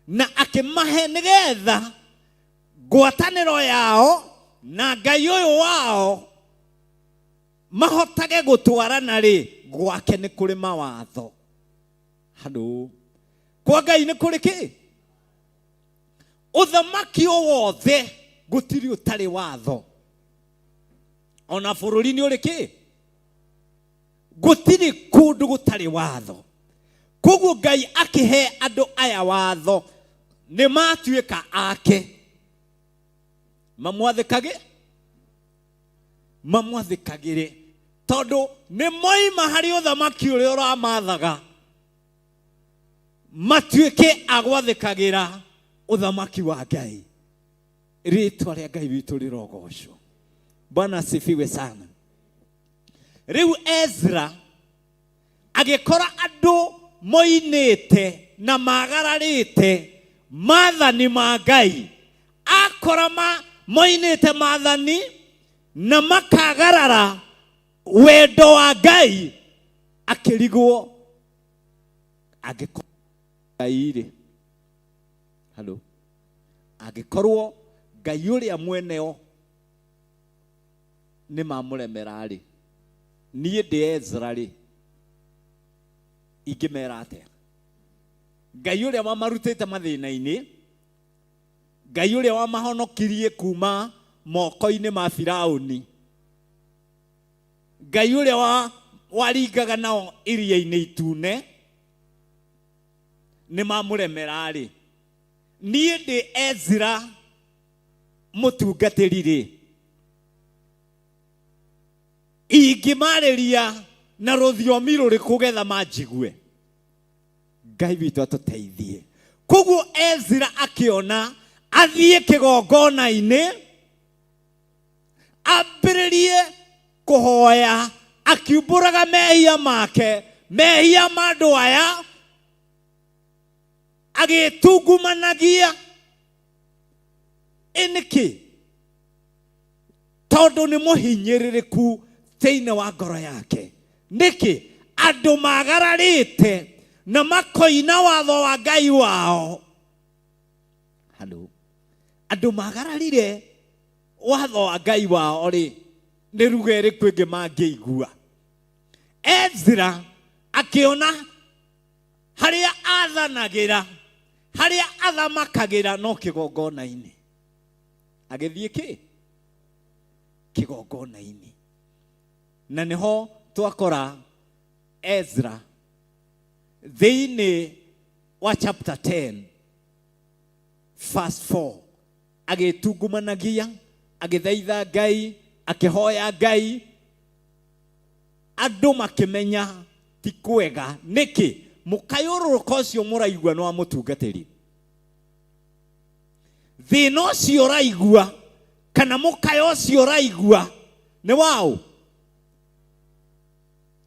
na akĩmahe nĩgetha ngwatanĩro yao na Ngai ũyũ wao mahotage gũtwarana rĩ, gwake nĩ kũrĩ mawatho. Halo. Kwa Ngai nĩ kũrĩ kĩ? Ũthamaki o wothe gũtirĩ ũtarĩ watho. Ona bũrũri nĩ ũrĩ kĩ? Gũtirĩ kũndũ gũtarĩ watho. Koguo Ngai akĩhe andũ aya watho nĩ matuĩka ake. Mamwathĩkage? Mamwathĩkagĩre. Tondũ nĩ moima harĩ ũthamaki ũrĩa ũramathaga matuĩke a gwathĩkagĩra ũthamaki wa Ngai. Rĩtwa rĩa Ngai witũ rĩrogocwo. Bwana asifiwe sana. Rĩu Ezra agĩkora andũ moinĩte na magararĩte maathani ma Ngai. Akora moinĩte maathani na makagarara wendo wa Ngai, akĩrigwo angĩkorwo Ngai rĩ, halo, angĩkorwo Ngai ũrĩa mweneo nĩ mamũremera rĩ, niĩ ndĩ Ezra rĩ, ingĩmera atĩa? Ngai ũrĩa wamarutĩte mathĩna-inĩ, Ngai ũrĩa wamahonokirie kuma moko-inĩ ma Firaũni, Ngai ũrĩa waringaga nao iria-inĩ itune, nĩ mamũremera rĩ, niĩ ndĩ Ezra mũtungatĩri rĩ, ingĩmarĩria na rũthiomi rũrĩkũ getha manjigue? Ngai witũ atũteithie. Koguo Ezra akĩona athiĩ kĩgongona-inĩ ambĩrĩrie kũhoya akiumbũraga mehia make, mehia ma andũ aya, agĩtungumanagia. Ĩ nĩkĩ? Tondũ nĩ mũhinyĩrĩrĩku thĩinĩ wa ngoro yake. Nĩkĩ? Andũ magararĩte na makoina watho wa Ngai wao. Halo. Andũ magararire watho wa Ngai wao rĩ, nĩ ruga ĩrĩkũ ĩngĩ mangĩigua? Ezra akĩona harĩa athanagĩra, harĩa athamakagĩra no kĩgongona-inĩ. Agĩthiĩ kĩ? Kĩgongona-inĩ. Na nĩho twakora Ezra thĩinĩ wa chapter 10 verse 4 agĩtungumanagia, agĩthaitha Ngai, akĩhoya Ngai, andũ makĩmenya ti kwega. Nĩkĩ? Mũkayũrũrũka ũcio mũraigua nĩ wa mũtungatĩri. Thĩna ũcio ũraigua kana mũkayo ũcio ũraigua nĩ waũ?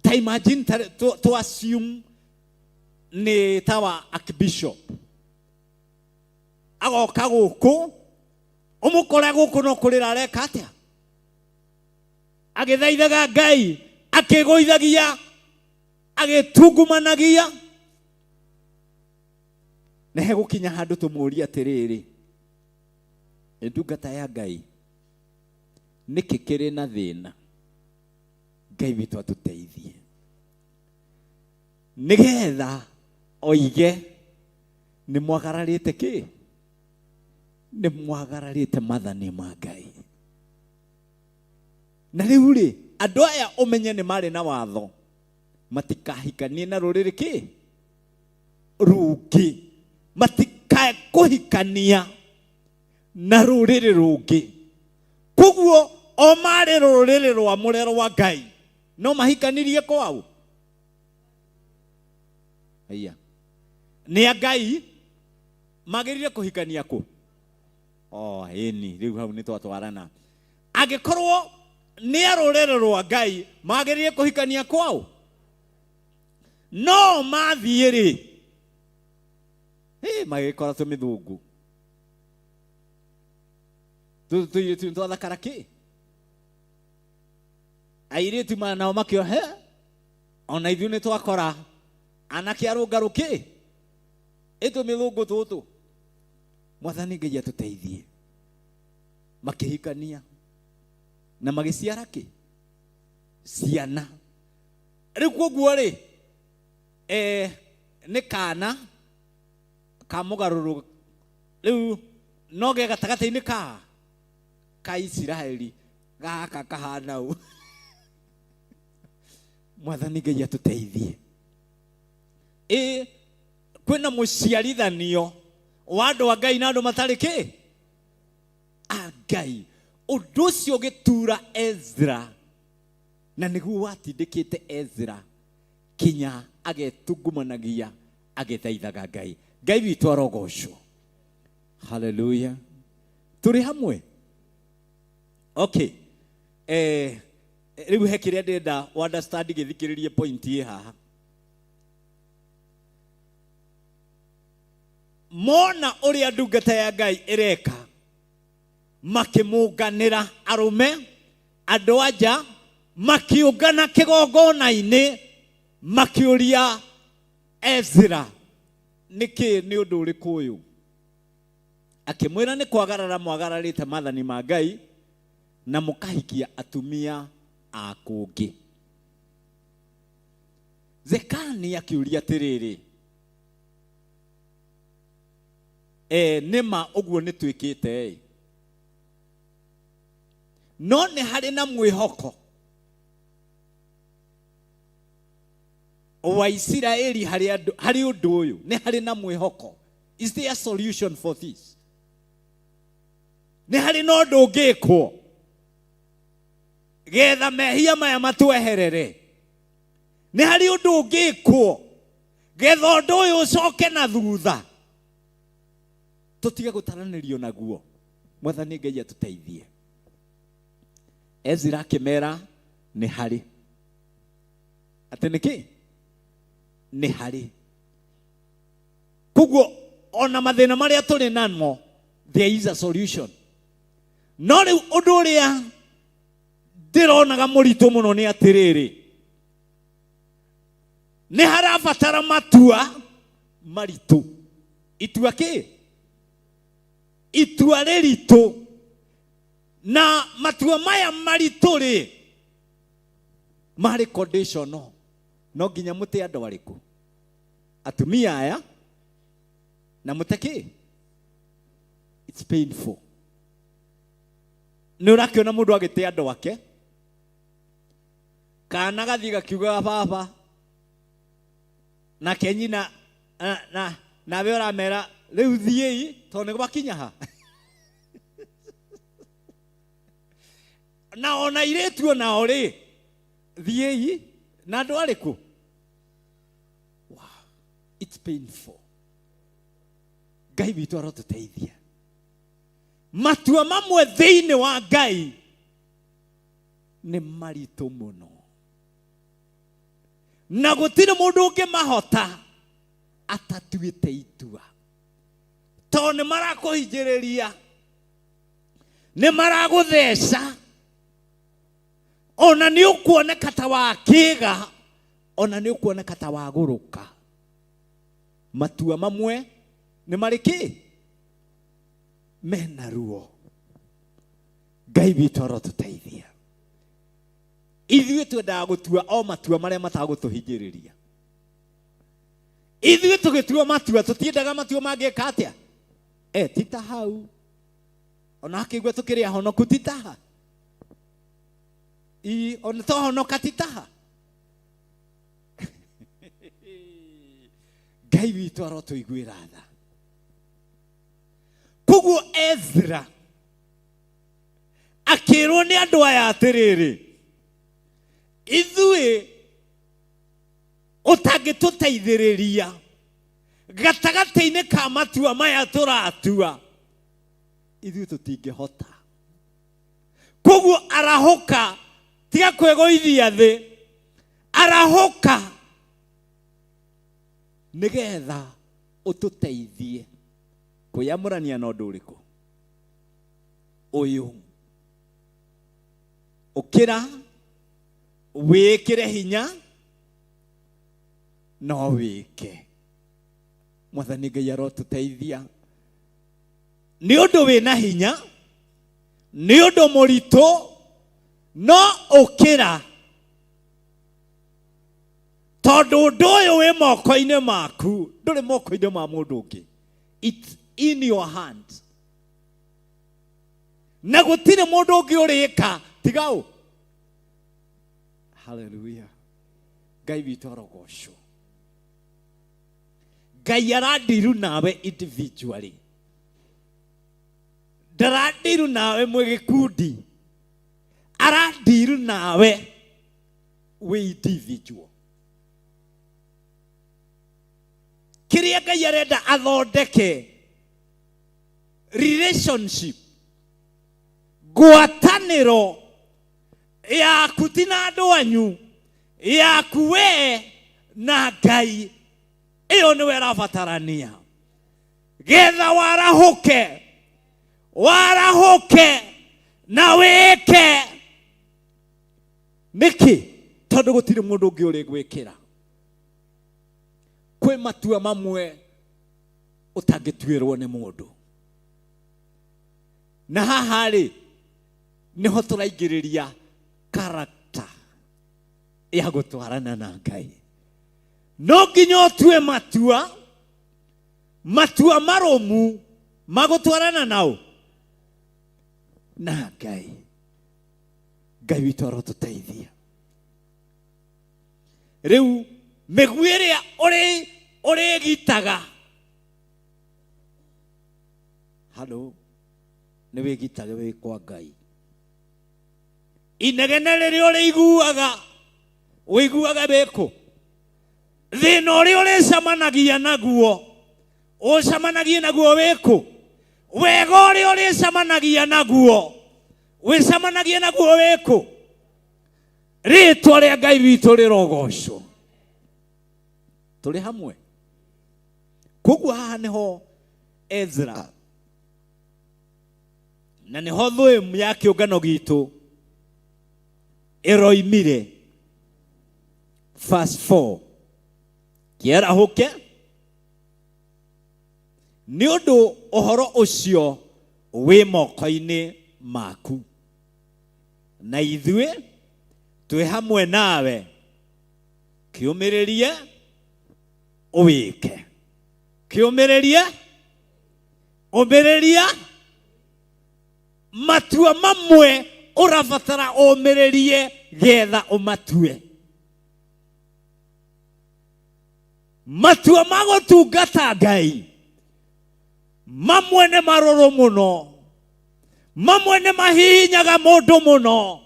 Ta imagine ta, to, to assume nĩ ta wa archbishop agoka gũkũ ũmũkore gũkũ no kũrĩra areka atĩa? Agĩthaithaga Ngai, akĩgũithagia, agĩtungumanagia. Na hegũkinya handũ tũmũrie atĩrĩrĩ, ndungata ya Ngai, Nĩkĩ kĩrĩ na thĩna? Ngai witũ atũteithie nĩgetha oige nĩ mwagararĩte kĩ, nĩ mwagararĩte mathani ma Ngai. Na rĩu rĩ, andũ aya ũmenye nĩ marĩ na watho matikahikanie na rũrĩrĩ kĩ rũngĩ, matikae kũhikania na rũrĩrĩ rũngĩ. Koguo o marĩ rũrĩrĩ rwamũre rwa Ngai no mahikanirie kwao. Aya nĩ a Ngai magĩrĩire kũhikania kũ? Oh, ĩni rĩu hau nĩ twatwarana. Angĩkorwo nĩ a rũrĩrĩ rwa Ngai magĩrĩire kũhikania kwao, no mathiĩ rĩ, magĩkora tũmĩthũngũ tũirĩtu nĩ twathakara kĩ, airĩtu nao makĩohe ona ithuĩ nĩ twakora anake arũngarũ kĩ ĩtũmĩthũngũ tũtũ. Mwathani Ngai atũteithie. Makĩhikania na magĩciara kĩ ciana. Rĩu koguo rĩ, nĩ kana ka mũgarũrũ rĩu no ge gatagatĩ-inĩ ka Isiraeli gaka kahana ũũ. Mwathani Ngai atũteithie. Kwĩna mũciarithanio wa andũ a Ngai na andũ matarĩ kĩ a Ngai. Ũndũ ũcio ũgĩtura Ezra, na nĩguo watindĩkĩte Ezra kinya agetungumanagia agĩthaithaga Ngai. Ngai witũ arogocwo. Haleluya. Tũrĩ hamwe. Okay. Rĩu he kĩrĩa ndĩrenda understand gĩthikĩrĩrie point ĩ haha. Mona ũrĩa ndungata ya Ngai ĩreka, makĩmũnganĩra arũme, andũ anja, makiũngana kĩgongona-inĩ, makĩũria Ezra, nĩkĩ nĩ ũndũ ũrĩkũ ũyũ? Akĩmwĩra nĩ kwagarara mwagararĩte maathani ma Ngai na mũkahikia atumia a kũngĩ. Zekani akĩũria atĩrĩrĩ, nĩ ma ũguo nĩ twĩkĩte ĩ, no nĩ harĩ na mwĩhoko wa Isiraeli harĩ ũndũ ũyũ, nĩ harĩ na mwĩhoko. Is there a solution for this? Nĩ harĩ na ũndũ ũngĩkwo getha mehia maya matweherere? Nĩ harĩ ũndũ ũngĩkwo getha ũndũ ũyũ ũcoke na thutha, tũtige gũtaranĩrio naguo? Mwathani Ngai atũteithie. Ezra akĩmera nĩ harĩ. Atĩ nĩkĩ? Nĩ harĩ. Koguo ona mathĩna marĩa tũrĩ namo, there is a solution. No rĩu ũndũ ũrĩa ndĩronaga mũritũ mũno nĩ atĩrĩrĩ, nĩ harabatara matua maritũ. Itua kĩ? Itua rĩritũ. Na matua maya maritũ rĩ, marĩ conditional. No nginya mũte andũ arĩkũ? Atumia aya na mũte kĩ? It's painful. Nĩ ũrakĩona mũndũ agĩte andũ ake, kana gathiĩ gakiugaga baba, nake nyina nawe ũramera rĩu thiĩi tondũ nĩ gwakinya ha. Na ona airĩtu onao rĩ, thiĩi na andũ arĩkũ? Wow, it's painful. Ngai witũ arotũteithia. Matua mamwe thĩinĩ wa Ngai nĩ maritũ mũno, na gũtirĩ mũndũ ũngĩmahota atatuĩte itua, tondũ nĩ marakũhingĩrĩria, nĩ maragũtheca, ona nĩ ũkuoneka ta wakĩga, ona nĩ ũkuoneka ta wagũrũka. Matua mamwe nĩ marĩ kĩ? Mena ruo. Ngai witũ arotũteithia. Ithuĩ twendaga gũtua o matua marĩa matagũtũhinyĩrĩria. Ithuĩ tũgĩtua matua tũtiendaga matua mangĩka atĩa? E, ti ta hau. Ona akĩigua tũkĩrĩ ahonoku ti taha. I, ona twahonoka ti taha. Ngai witũ arotũiguĩra tha. Koguo Ezra akĩrwo nĩ andũ aya atĩrĩrĩ, ithuĩ ũtangĩtũteithĩrĩria gatagatĩ-inĩ ka matua maya tũratua, ithuĩ tũtingĩhota. Koguo arahũka, tiga kwĩgũithia thĩ, arahũka nĩgetha ũtũteithie kwĩyamũrania na ũndũ ũrĩkũ ũyũ. Ũkĩra wĩkĩre hinya no wĩke. Mwathani Ngai arotũteithia. Nĩ ũndũ wĩna hinya, nĩ ũndũ mũritũ, no ũkĩra, tondũ ũndũ ũyũ wĩ moko-inĩ maku, ndũrĩ moko-inĩ ma mũndũ ũngĩ. It's in your hand. Na gũtirĩ mũndũ ũngĩ ũrĩka tiga ũ. Hallelujah. Ngai witũ arogocwo. Ngai arandiru nawe individually, ndarandiru nawe mwĩ gĩkundi, arandiru nawe wĩ individual. Kĩrĩa Ngai arenda athondeke relationship, ngwatanĩro yaku ti na andũ anyu, yaku we na Ngai, ĩyo nĩwe ĩrabatarania getha warahũke, warahũke na wĩke. Nĩkĩ? Tondũ gũtirĩ mũndũ ũngĩ ũrĩgwĩkĩra. Kwĩ matua mamwe ũtangĩtuĩrwo nĩ mũndũ. Na haha rĩ, nĩho tũraingĩrĩria character ya gũtwarana na Ngai. No nginya ũtue matua, matua marũmu ma gũtwarana nao na Ngai. Ngai witũ arotũteithia. Rĩu mĩguĩ ĩrĩa ũrĩgitaga, halo, nĩ wĩgitage wĩ kwa Ngai. Inegene rĩrĩa ũrĩiguaga, ũiguaga wĩkũ? Thĩna ũrĩa ũrĩcemanagia naguo, ũcemanagie naguo wĩkũ? Wega ũrĩa ũrĩcemanagia naguo, wĩcemanagie naguo wĩkũ? Rĩtwa rĩa Ngai witũ rĩrogocwo. Tũrĩ hamwe. Koguo haha nĩho Ezra na nĩho thũĩmu ya kĩũngano gitũ ĩroimire. Verse 4, kĩarahũke nĩ ũndũ ũhoro ũcio wĩ moko-inĩ maku, na ithuĩ twĩ hamwe nawe, kĩũmĩrĩrie ũwĩke. Kĩũmĩrĩrie, ũmĩrĩria. Matua mamwe ũrabatara ũmĩrĩrie getha ũmatue. Matua ma gũtungata Ngai mamwe nĩ marũrũ mũno, mamwe nĩ mahihinyaga mũndũ mũno.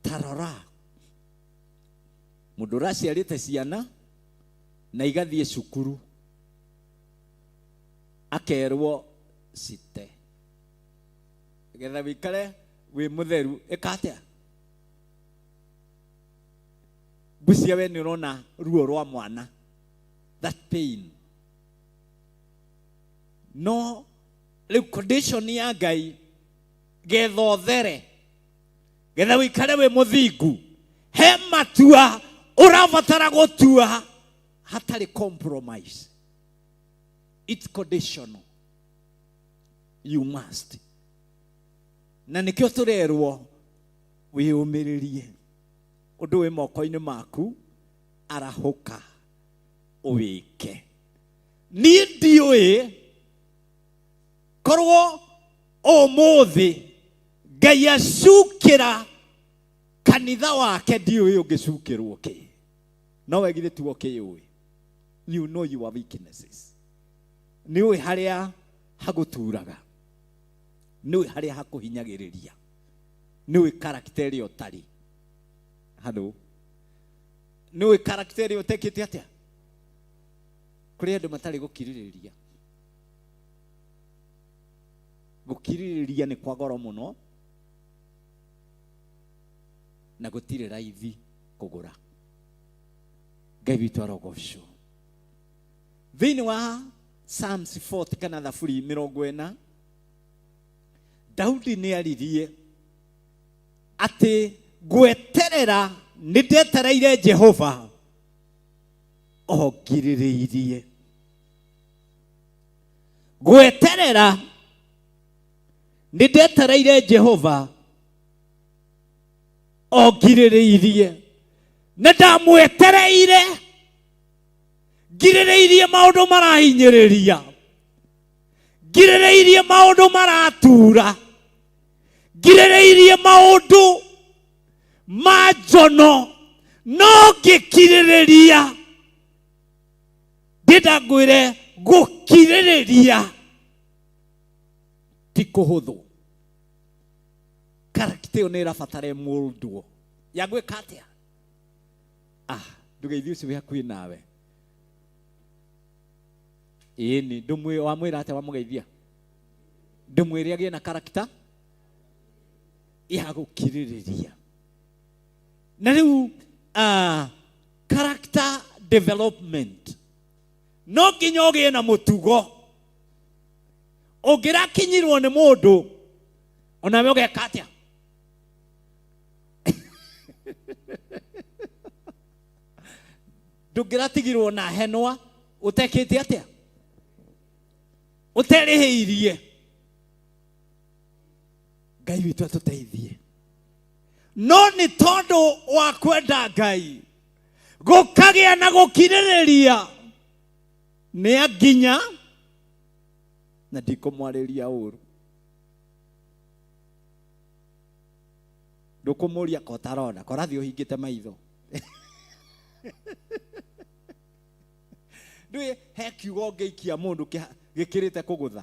Tarora mũndũ ũraciarĩte ciana na igathiĩ cukuru, akerwo cite getha wikare wĩ mũtheru, ĩka atĩa? Ngwĩciria we nĩ ũrona ruo rwa mwana, that pain. No rĩu condition ya Ngai getha ũthere, getha wikare wĩ mũthingu, he matua ũrabatara gũtua hatarĩ compromise. It's conditional. You must. Na nĩkĩo tũrerwo wĩyũmĩrĩrie ũndũ wĩ moko-inĩ maku, arahũka ũwĩke. Niĩ ndiũĩ korwo ũmũthĩ Ngai acukĩra kanitha wake, ndiũĩ ũngĩcukĩrwo kĩ, no we githĩ tiwe ũkĩũĩ. You know your weaknesses, nĩ ũĩ harĩa hagũturaga, nĩ ũĩ harĩa hakũhinyagĩrĩria, nĩ ũĩ karakita ĩrĩa ũtarĩ. Halo, nĩ ũĩ karakita ĩrĩa ũtekĩte atĩa? Kũrĩ andũ matarĩ gũkirĩrĩria. Gũkirĩrĩria nĩ kwa goro mũno na gũtirĩ raithi kũgũra. Ngai witũ arogocwo. Thĩinĩ wa Psalms 40 kana Thaburi 40, Daudi nĩ aririe atĩ ngweterera, nĩ ndetereire Jehova o ngirĩrĩirie. Gweterera nĩ ndetereire Jehova o ngirĩrĩirie, na ndamwetereire ngirĩrĩirie maũndũ marahinyĩrĩria, ngirĩrĩirie maũndũ maratura, ngirĩrĩirie maũndũ ma njono, no ngĩkirĩrĩria. Ndĩnda ngwĩre gũkirĩrĩria ti kũhũthũ. Karakita ĩyo nĩ ĩrabatara ĩmũldwo ya gwĩka atĩa? Ah, ndũgeithie ũcio wĩ hakuhĩ nawe. Ĩni ndũmwĩ wamwĩra atĩa wamũgeithia? Ndũmwĩre agĩe na karakita ya gũkirĩrĩria. Na rĩu character development no nginya ũgĩe na mũtugo. Ũngĩrakinyirwo nĩ mũndũ onawe ũgeka atĩa? Ndũngĩratigirwo na henwa ũtekĩte atĩa? Ũterĩhĩirie. Ngai witũ atũteithie. No nĩ tondũ wa kwenda Ngai gũkagĩa na gũkirĩrĩria nĩ nginya na ndikũmwarĩria ũru, ndũkũmũria ko ũtarona korathiĩ ũhingĩte maitho. Ndũĩ he kiugo ũngĩikia mũndũ gĩkĩrĩte kũgũtha,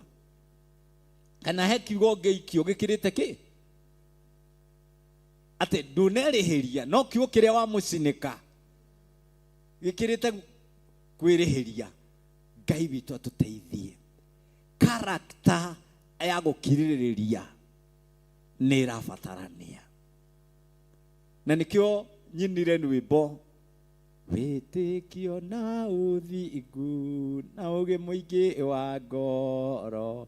kana he kiugo ũngĩikio gĩkĩrĩte kĩ atĩ ndũnerĩhĩria, no kiugo kĩrĩa wamũcinĩka gĩkĩrĩte kwĩrĩhĩria. Ngai witũ atũteithie. Karakta ya gũkirĩrĩria nĩ ĩrabatarania, na nĩkĩo nyinire rwĩmbo wĩtĩkio na ũthingu na ũgĩ mũingĩ wa ngoro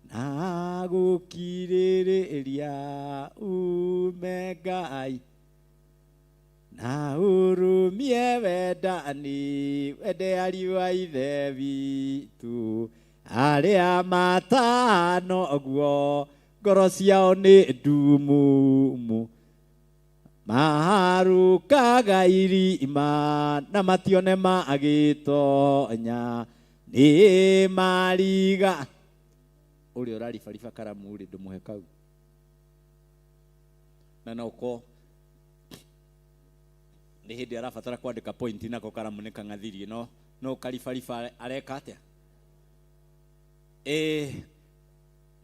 na gũkirĩrĩria ume Ngai na ũrũmie wendani, wende ariũ a Ithe witũ arĩa matano guo ngoro ciao nĩ ndumumu, maharũkaga irima na matione magĩtonya nĩ mariga. Ũrĩa ũraribariba karamu rĩ, ndũmũhe kau na noko nĩ hĩndĩ arabatara kwandĩka point, nako karamu nĩ kang'athirie, no no karibariba areka atĩa?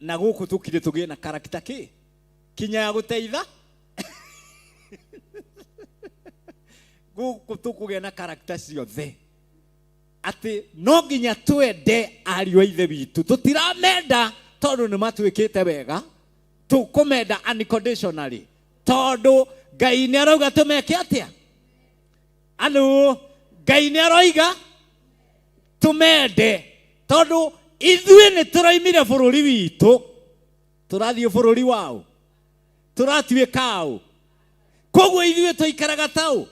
Na gũkũ tũkire tũgĩe na karakita kĩ kinya ya gũteitha gũkũ tũkũgĩa na karakita ciothe, atĩ no nginya twende ariũ a Ithe witũ. Tũtiramenda tondũ nĩ matuĩkĩte wega, tũkũmenda unconditionally tondũ Ngai nĩ arauga tũmeke atĩa? Anu Ngai nĩ aroiga tũmende tondũ ithuĩ nĩ tũroimire bũrũri witũ, tũrathiĩ bũrũri wao, tũratuĩka ũ? Koguo ithuĩ tũikaraga taũ,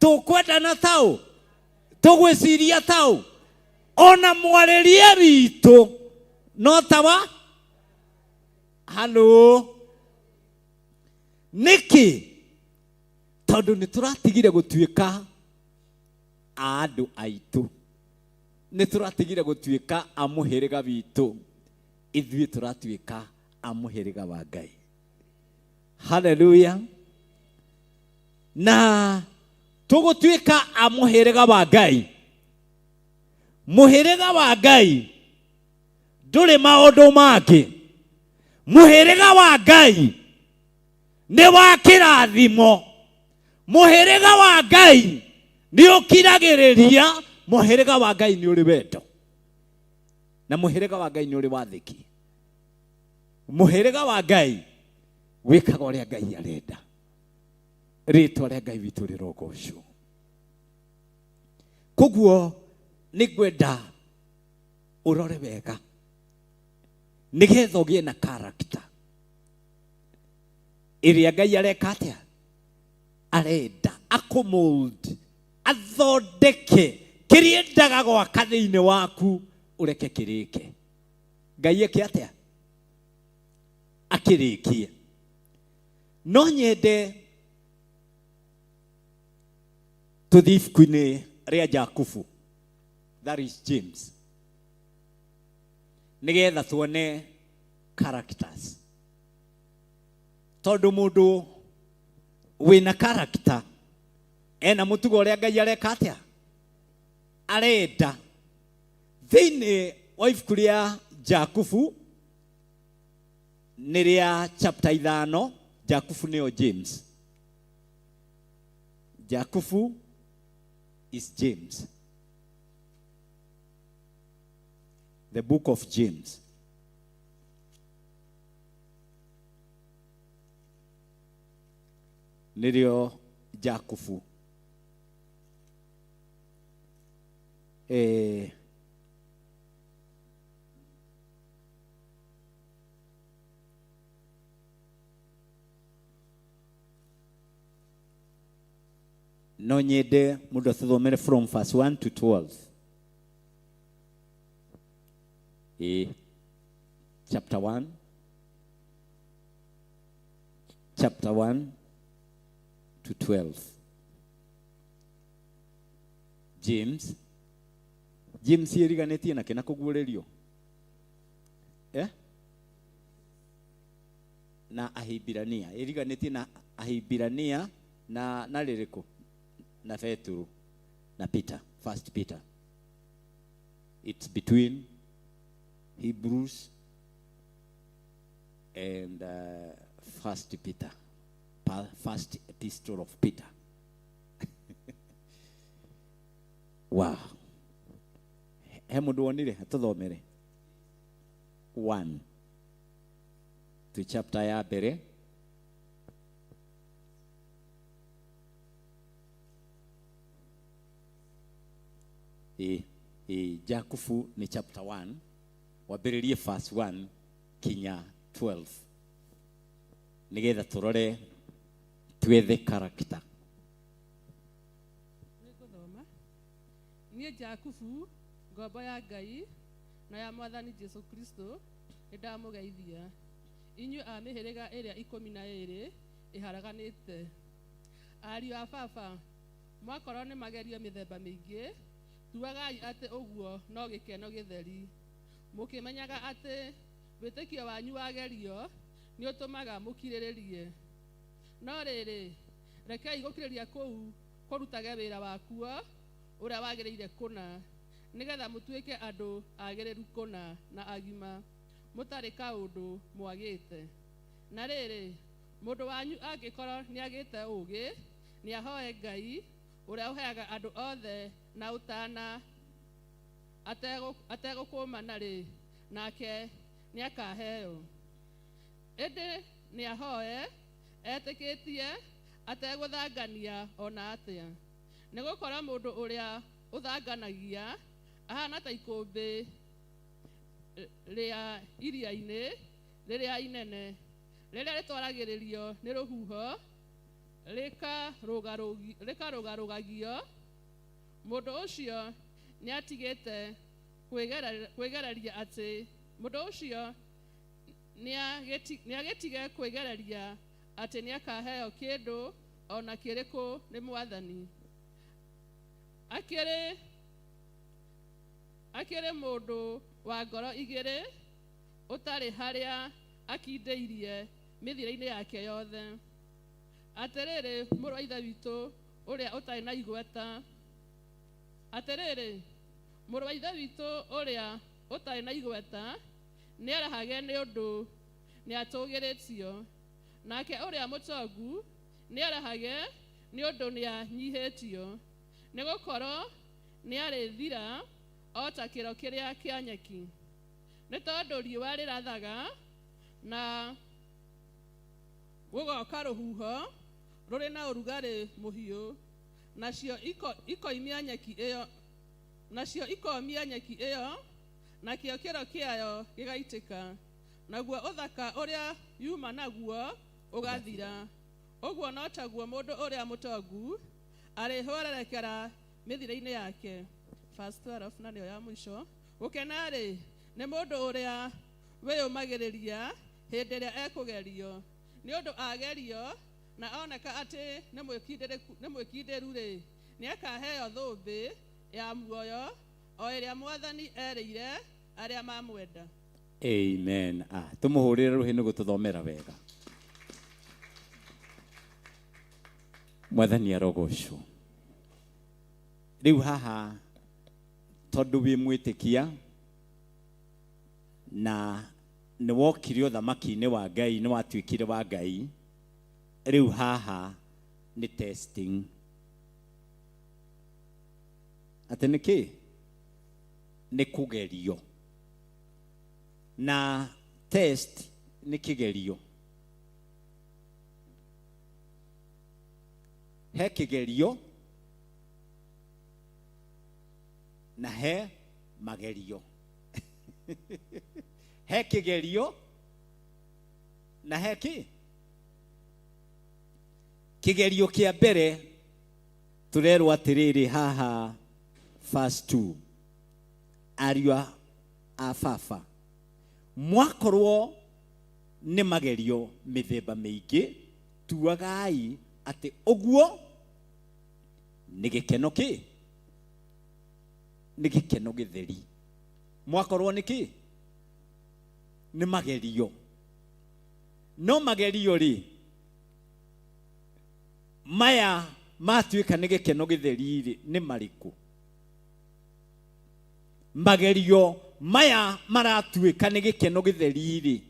tũkwendana taũ, tũgwĩciria taũ, ona mwarĩrie witũ no tawa. Halo, nĩkĩ? Tondũ nĩ tũratigire gũtuĩka a andũ aitũ, nĩ tũratigire gũtuĩka a mũhĩrĩga witũ, ithuĩ tũratuĩka a mũhĩrĩga wa Ngai. Haleluya. Na tũgũtuĩka a mũhĩrĩga wa Ngai. Mũhĩrĩga wa Ngai ndũrĩ maũndũ mangĩ. Mũhĩrĩga wa Ngai nĩ wa kĩrathimo. Mũhĩrĩga wa Ngai nĩ ũkiragĩrĩria. Mũhĩrĩga wa Ngai nĩ ũrĩ wendo, na mũhĩrĩga wa Ngai nĩ ũrĩ wathĩki. Mũhĩrĩga wa Ngai wĩkaga ũrĩa Ngai arenda. Rĩtwa rĩa Ngai witũ rĩrogocwo. Koguo nĩ ngwenda ũrore wega nĩgetha ũgĩe na character ĩrĩa Ngai areka atĩa, arenda akũmold, athondeke kĩrĩa endaga gwaka thĩinĩ waku, ũreke kĩrĩke. Ngai eke atĩa? Akĩrĩkie. No nyende tũthiĩ ibuku-inĩ rĩa Jakubu, that is James, nĩgetha tuone characters, tondũ mũndũ wĩna character ena mũtugo ũrĩa Ngai areka atĩa, arenda. Thĩinĩ wa ibuku rĩa Jakubu nĩ rĩa chapter 5, Jakubu nĩyo James. Jakubu is James. The book of James. Nĩrĩo Jakubu. No nyende mũndũ atũthomere from verse 1 to 12. Chapter 1. Chapter 1 to 12. James. James ĩriganĩtie na kĩna kũguũrĩrio. Na Ahibirania. Ĩriganĩtie na Ahibirania na rĩrĩkũ? Na Petero. Na Peter. First Peter. It's between Hebrews and First Peter. First epistle of Peter. Wow. He mũndũ wonire atũthomere 1 to chapter ya mbere. Jakubu ni chapter 1, wambĩrĩrie verse 1 kinya 12, nĩgetha tũrore twethe character. Nĩngũthoma. Niĩ Jakubu, ngombo ya Ngai na ya Mwathani Jesu Kristo, nĩndamũgeithia inyuĩ a mĩhĩrĩga ĩrĩa 12 ĩharaganĩte. Ariũ a baba, mwakorwo nĩ magerio mĩthemba mĩingĩ, tuagai atĩ ũguo no gĩkeno gĩtheri, mũkĩmenyaga atĩ wĩtĩkio wanyu wagerio nĩ ũtũmaga mũkirĩrĩrie. No rĩrĩ, rekei gũkirĩrĩria kũu kũrutage wĩra wakuo ũrĩa wagĩrĩire kũna, nĩgetha mũtuĩke andũ agĩrĩru kũna na agima, mũtarĩ kaũndũ mwagĩte. Na rĩrĩ, mũndũ wanyu angĩkorwo nĩagĩte ũũgĩ, nĩahoe Ngai ũrĩa ũheaga andũ othe na ũtana ategũkũmana-rĩ, nake nĩakaheo. Ĩndĩ nĩahoe etĩkĩtie ategũthangania ona atĩa, nĩgũkorwo mũndũ ũrĩa ũthanganagia ahana ta ikũmbĩ rĩa iria-inĩ rĩrĩa inene, rĩrĩa rĩtwaragĩrĩrio nĩ rũhuho rĩkarũgarũgagio. Mũndũ ũcio nĩatigĩte kwĩgereria atĩ mũndũ ũcio Nĩagĩtige kwĩgereria atĩ nĩakaheo kĩndũ o na kĩrĩkũ nĩ Mwathani. Akĩrĩ mũndũ wa ngoro igĩrĩ, ũtarĩ harĩa akindĩirie mĩthiĩre-inĩ yake yothe. Atĩrĩrĩ, mũrũ wa Ithe witũ ũrĩa ũtarĩ na igweta, atĩrĩrĩ, mũrũ wa Ithe witũ ũrĩa ũtarĩ na igweta, nĩerahage nĩ ũndũ nĩatũgĩrĩtio, nake ũrĩa mũtongu nĩerahage nĩ ũndũ nĩanyihĩtio, nĩgũkorwo nĩarĩthira o ta kĩro kĩrĩa kĩa nyeki. Nĩ tondũ riũa rĩrathaga na gũgoka rũhuho rũrĩ na ũrugarĩ mũhiũ, nacio ikoimia nyeki ĩyo, nacio ikomia nyeki ĩyo, nakĩo kĩro kĩayo gĩgaitĩka, naguo ũthaka ũrĩa yuma naguo ũgathira. Ũguo no taguo mũndũ ũrĩa mũtongu arĩhwererekera mĩthiĩre-inĩ yake. Verse 12 na nĩyo ya mũico. Gũkena-rĩ, nĩ mũndũ ũrĩa wĩyũmagĩrĩria hĩndĩ ĩrĩa ekũgerio, nĩ ũndũ agerio na oneka atĩ nĩ mwĩkindĩru-rĩ, nĩakaheo thũmbĩ ya muoyo o ĩrĩa Mwathani erĩire arĩa mamwenda. Amen. Tũmũhũrĩre rũhĩ nĩ gũtũthomera wega. Mwathani arogocwo. Rĩu haha tondũ wĩ mwĩtĩkia na nĩ wokire ũthamaki-inĩ wa Ngai, nĩ watuĩkire wa Ngai, rĩu haha nĩ testing. Atĩ nĩ kĩ? Nĩ kũgerio. Na test nĩ kĩgerio. He kĩgerio na he magerio. He kĩgerio na he kĩ? Kĩgerio kĩa mbere tũrerwo atĩrĩrĩ haha verse 2, ariũ a baba, mwakorwo nĩ magerio mĩthemba mĩingĩ, tuagai atĩ ũguo nĩ gĩkeno kĩ? Nĩ gĩkeno gĩtheri. Mwakorwo nĩ kĩ? Nĩ magerio. No magerio rĩ, maya matuĩka nĩ gĩkeno gĩtheri rĩ, nĩ marĩkũ? Magerio maya maratuĩka nĩ gĩkeno gĩtheri rĩ,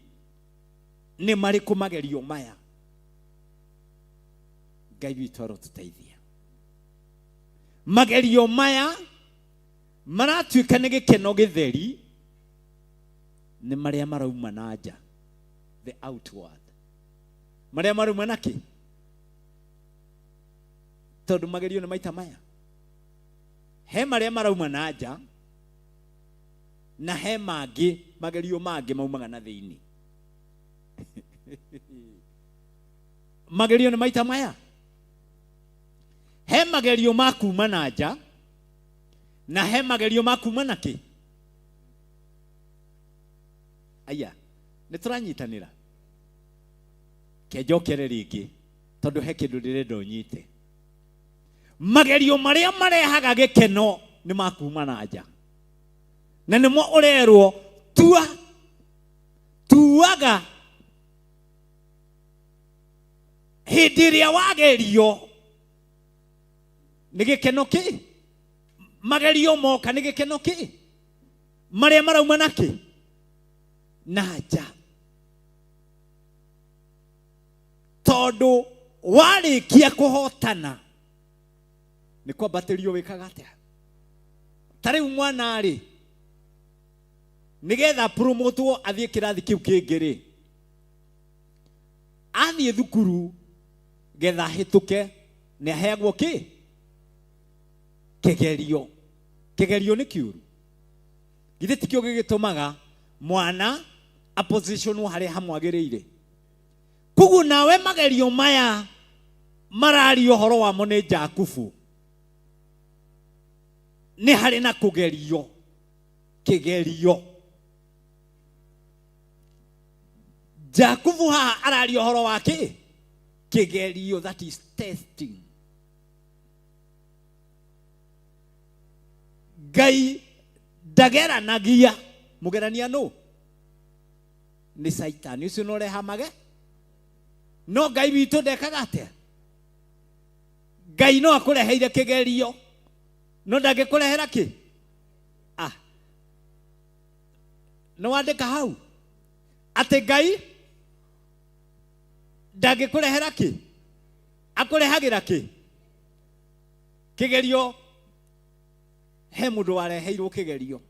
nĩ marĩkũ magerio maya? Ngai witũ arotũteithia. Magerio maya maratuĩka nĩ gĩkeno gĩtheri nĩ marĩa marauma na nja, the outward. Marĩa marauma na kĩ? Tondũ magerio nĩ maita maya. He marĩa marauma na nja na he mangĩ magerio mangĩ maumaga na thĩinĩ. Magerio nĩ maita maya. He magerio ma kuma na nja na he magerio ma kuma na kĩ? Aya, nĩ tũranyitanĩra. Kenjokere rĩngĩ tondũ he kĩndũ ndĩrenda ũnyite. Magerio marĩa marehaga gĩkeno nĩ ma kuma na nja, na nĩmo ũrerwo tua, tuaga hĩndĩ ĩrĩa wagerio nĩ gĩkeno kĩ? Magerio moka nĩ gĩkeno kĩ? Marĩa marauma na kĩ? Na nja. Tondũ warĩkia kũhotana nĩ kwambatĩrio wĩkaga atĩa? Ta rĩu mwana rĩ, nĩgetha promotwo athiĩ kĩrathi kĩu kĩngĩ rĩ, athiĩ thukuru getha ahĩtũke nĩ aheagwo kĩ? Kĩgerio. Kĩgerio nĩ kĩũru. Githĩ tikĩo gĩgĩtũmaga mwana apositionwo harĩa hamwagĩrĩire? Koguo nawe magerio maya mararia ũhoro wamo nĩ Jakubu, nĩ harĩ na kũgerio, kĩgerio. Jakubu haha araria ũhoro wa kĩ? Kĩgerio, that is testing. Ngai ndageranagia. Mũgerania nũ? Nĩ Caitani ũcio no ũreha mage. No Ngai witũ ndekaga atĩa? Ngai no akũreheire kĩgerio, no ndangĩkũrehera kĩ? Ah. Nĩ wandĩka hau atĩ Ngai ndangĩkũrehera kĩ? Akũrehagĩra kĩ? Kĩgerio. He mũndũ wareheirwo kĩgerio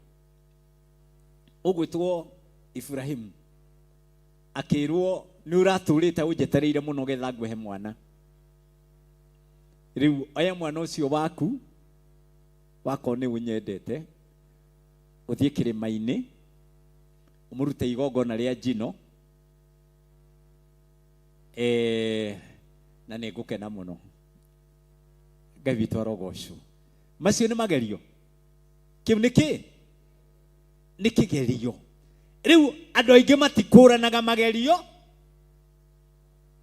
ũgwĩtwo Ibrahimu, akĩrwo nĩ ũratũrĩte ũnjetereire mũno getha ngũhe mwana. Rĩu oya mwana ũcio waku, wakorwo nĩ ũnyendete, ũthiĩ kĩrĩma-inĩ ũmũrute igongona rĩa njino, na nĩ ngũkena mũno. Ngai witũ arogocwo. Macio nĩ magerio. Kĩu nĩ kĩ? Nĩ kĩgerio. Rĩu andũ aingĩ matikũranaga magerio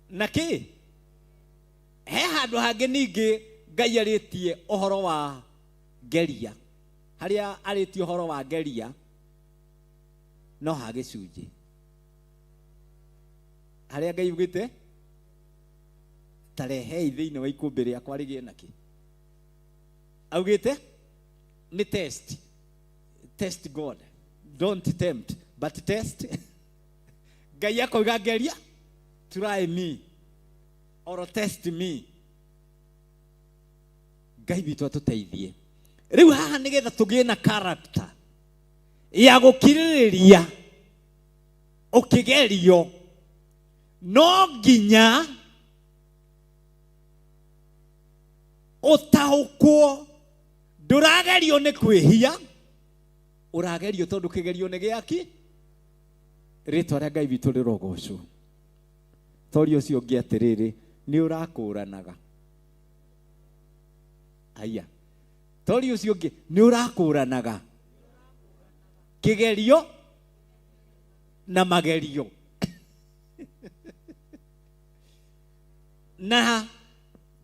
na kĩ? He handũ hangĩ ningĩ Ngai arĩtie ũhoro wa ngeria. Harĩa arĩtie ũhoro wa ngeria no ha gĩcunjĩ. Harĩa Ngai augĩte tarehei thĩinĩ wa ikũmbĩ rĩakwa rĩgĩe na kĩ? Augĩte nĩ test. Test God. Don't tempt, but test. Ngai akoiga ngeria, try me or test me. Ngai witũ atũteithie. Rĩu haha nĩgetha tũgĩe na character ya gũkirĩrĩria ũkĩgerio, no nginya ũtaũkwo ndũragerio nĩ kwĩhia, ũragerio tondũ kĩgerio nĩ gĩaki. Rĩtwa rĩa Ngai witũ rĩrogocwo. Tori ũcio ũngĩ atĩrĩrĩ, nĩ ũrakũranaga. Aya. Tori ũcio ũngĩ nĩ ũrakũranaga kĩgerio na magerio. Na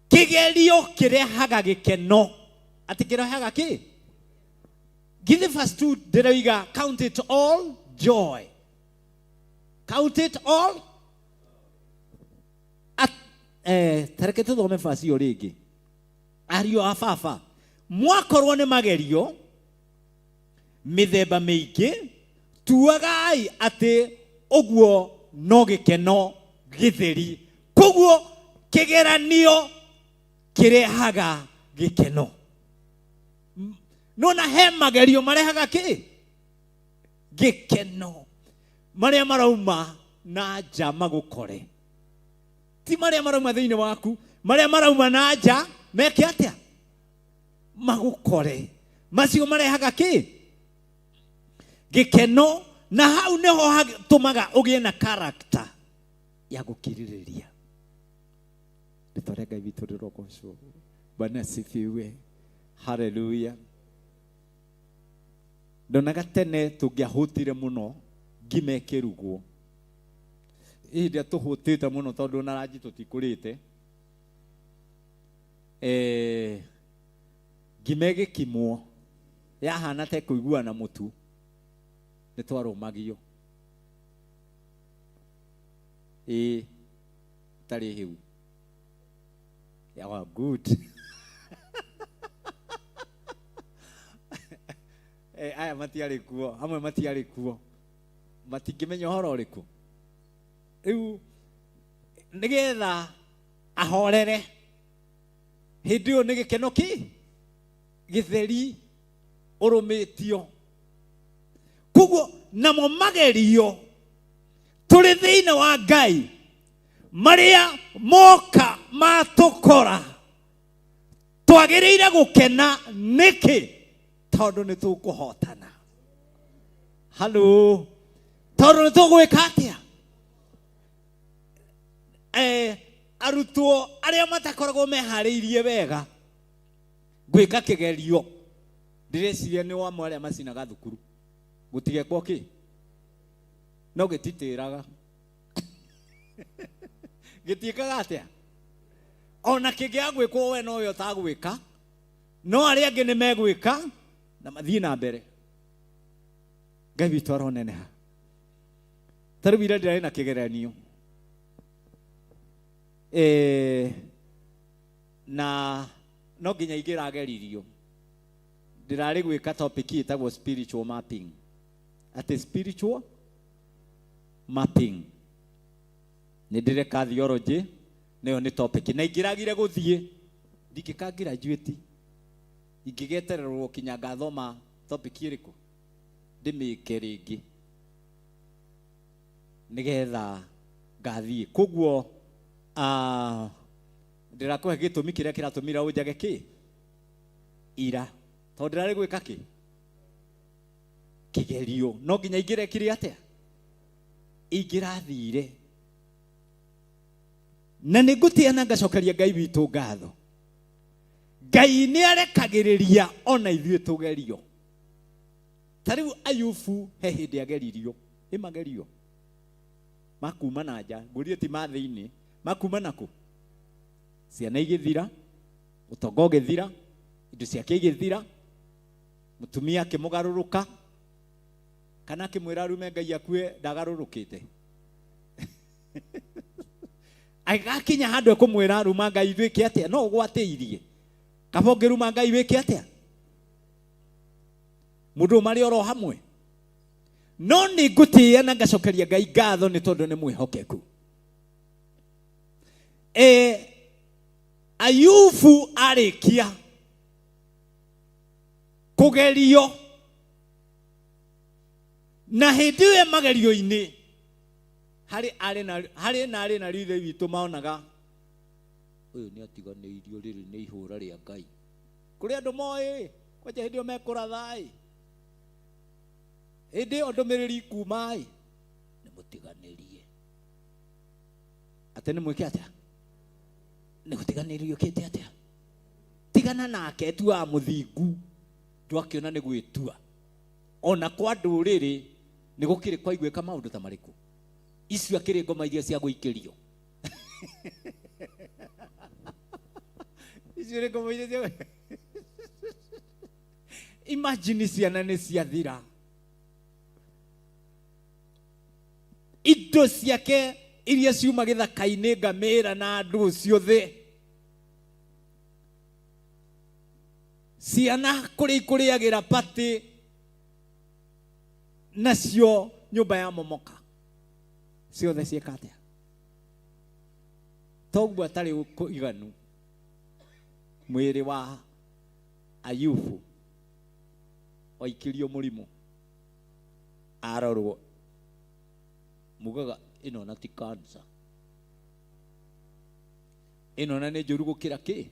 kĩgerio kĩrehaga gĩkeno. Atĩ kĩrehaga kĩ? Githĩ verse 2 ndĩroiga count it all joy. Count it all. Tareke tũthome verse ĩyo rĩngĩ. Ariũ a baba, mwakorwo nĩ magerio mĩthemba mĩingĩ, tuagai atĩ ũguo no gĩkeno gĩtheri. Koguo kĩgeranio kĩrehaga gĩkeno. Nona he magerio marehaga kĩ? Gĩkeno. Marĩa marauma na nja magũkore. Ti marĩa marauma thĩinĩ waku, marĩa marauma na nja meke atĩa? Magũkore. Macio marehaga kĩ? Gĩkeno. Na hau nĩho hatũmaga ũgĩe na character ya gũkirĩrĩria. Rĩtwa rĩa Ngai witũ rĩrogocwo. Bwana asifiwe. Haleluya. Ndonaga tene tũngĩahũtire mũno ngima ĩkĩrugwo. Hĩndĩ ĩrĩa tũhũtĩte mũno tondũ ona ranji tũtikũrĩte. Ngima ĩgĩkimwo yahana ta ĩkũiguana mũtu, nĩ twarũmagio. Ĩĩ, ĩtarĩ hĩu. Yeah, good. Aya matiarĩ kuo, amwe matiarĩ kuo. Matingĩmenya ũhoro ũrĩkũ. Rĩu nĩgetha ahorere, hĩndĩ ĩyo nĩ gĩkeno kĩ? Gĩtheri ũrũmĩtio. Koguo namo magerio tũrĩ thĩinĩ wa Ngai marĩa moka matũkora twagĩrĩire gũkena nĩkĩ? Tondũ nĩ tũkũhotana. Halo, tondũ nĩ tũgwĩka atĩa? Arutwo arĩa matakoragwo meharĩirie wega gwĩka kĩgerio, ndĩreciria nĩ wamwe arĩa macinaga thukuru. Gũtigekwo kĩ? No gĩtitĩraga. Gĩtiĩkaga atĩa? Ona kĩngĩaga gwĩkwo we nowe ũtagwĩka, no arĩa angĩ nĩ megwĩka na mathiĩ na mbere. Ngai witũ aroneneha. Ta rĩu ira ndĩrarĩ na kĩgeranio na no nginya ingĩrageririo. Ndĩrarĩ gwĩka topic ĩtagwo spiritual mapping. Atĩ spiritual mapping. Nĩ ndĩreka theology, nĩyo nĩ topic. Na ingĩragire gũthiĩ, ndingĩka graduate. Ingĩgetererwo kinya ngathoma topic ĩrĩkũ? Ndĩmĩke rĩngĩ. Nĩgetha ngathiĩ. Koguo ndĩrakũhe gĩtũmi kĩrĩa kĩratũmire ũnjage kĩ? Ira. Tondũ ndĩrarĩ gwĩka kĩ? Kĩgerio. No nginya ingĩrekire atĩa? Ingĩrathire. Na nĩ ngũtĩa na ngacokeria Ngai witũ ngatho. Ngai nĩ arekagĩrĩria ona ithuĩ tũgerio. Ta rĩu Ayubu he hĩndĩ ageririo. Ĩ magerio? Makuma na nja, ngũrie ti ma thĩinĩ, makuma nakũ? Ciana igĩthira, ũtonga ũgĩthira, indo ciake igĩthira, mũtumia akĩmũgarũrũka, kana akĩmwĩra arume Ngai akue ndagarũrũkĩte. Agakinya handũ ekũmwĩra ruma Ngai wĩke atĩa, no ũgwatĩirie. Kaba ũngĩruma Ngai wĩke atĩa? Mũndũ marĩ oro hamwe. No nĩ ngũtĩĩa na ngacokeria Ngai ngatho nĩ tondũ nĩ mwĩhokeku. Ayubu arĩkia kũgerio, na hĩndĩ ĩyo magerio-inĩ harĩ arĩ na harĩ na arĩ na ithe witũ maonaga ũyũ nĩ atiganĩirio, rĩrĩ nĩ ihũra rĩa Ngai. Kũrĩ andũ moĩ kwanja hĩndĩ ĩyo mekũratha-ĩ, hĩndĩ ĩyo ndũmĩrĩri kuma-ĩ, nĩ mũtiganĩrie. Atĩ nĩ mwĩke atĩa? Nĩ gũtiganĩrio kĩte atĩa? Tigana nake, tuaga mũthingu, ndwakĩona nĩ gwĩtua. Ona kwa ndũrĩrĩ nĩ gũkĩrĩ kwaiguĩka maũndũ ta marĩkũ? Icio akĩrĩ ngoma iria cia gũikĩrio. Icio nĩ ngoma iria cia Imagine ciana nĩ ciathira. Indo ciake iria ciuma gĩthaka-inĩ, ngamĩra na andũ ciothe. Ciana kũrĩa ikũrĩagĩra patĩ nacio nyũmba ya momoka. Ciothe ciĩka atĩa? Toguo atarĩ kũiganu. Mwĩrĩ wa Ayubu waikirio mũrimũ, arorwo mugaga ĩno na ti cancer, ĩno na nĩ njũru gũkĩra kĩ?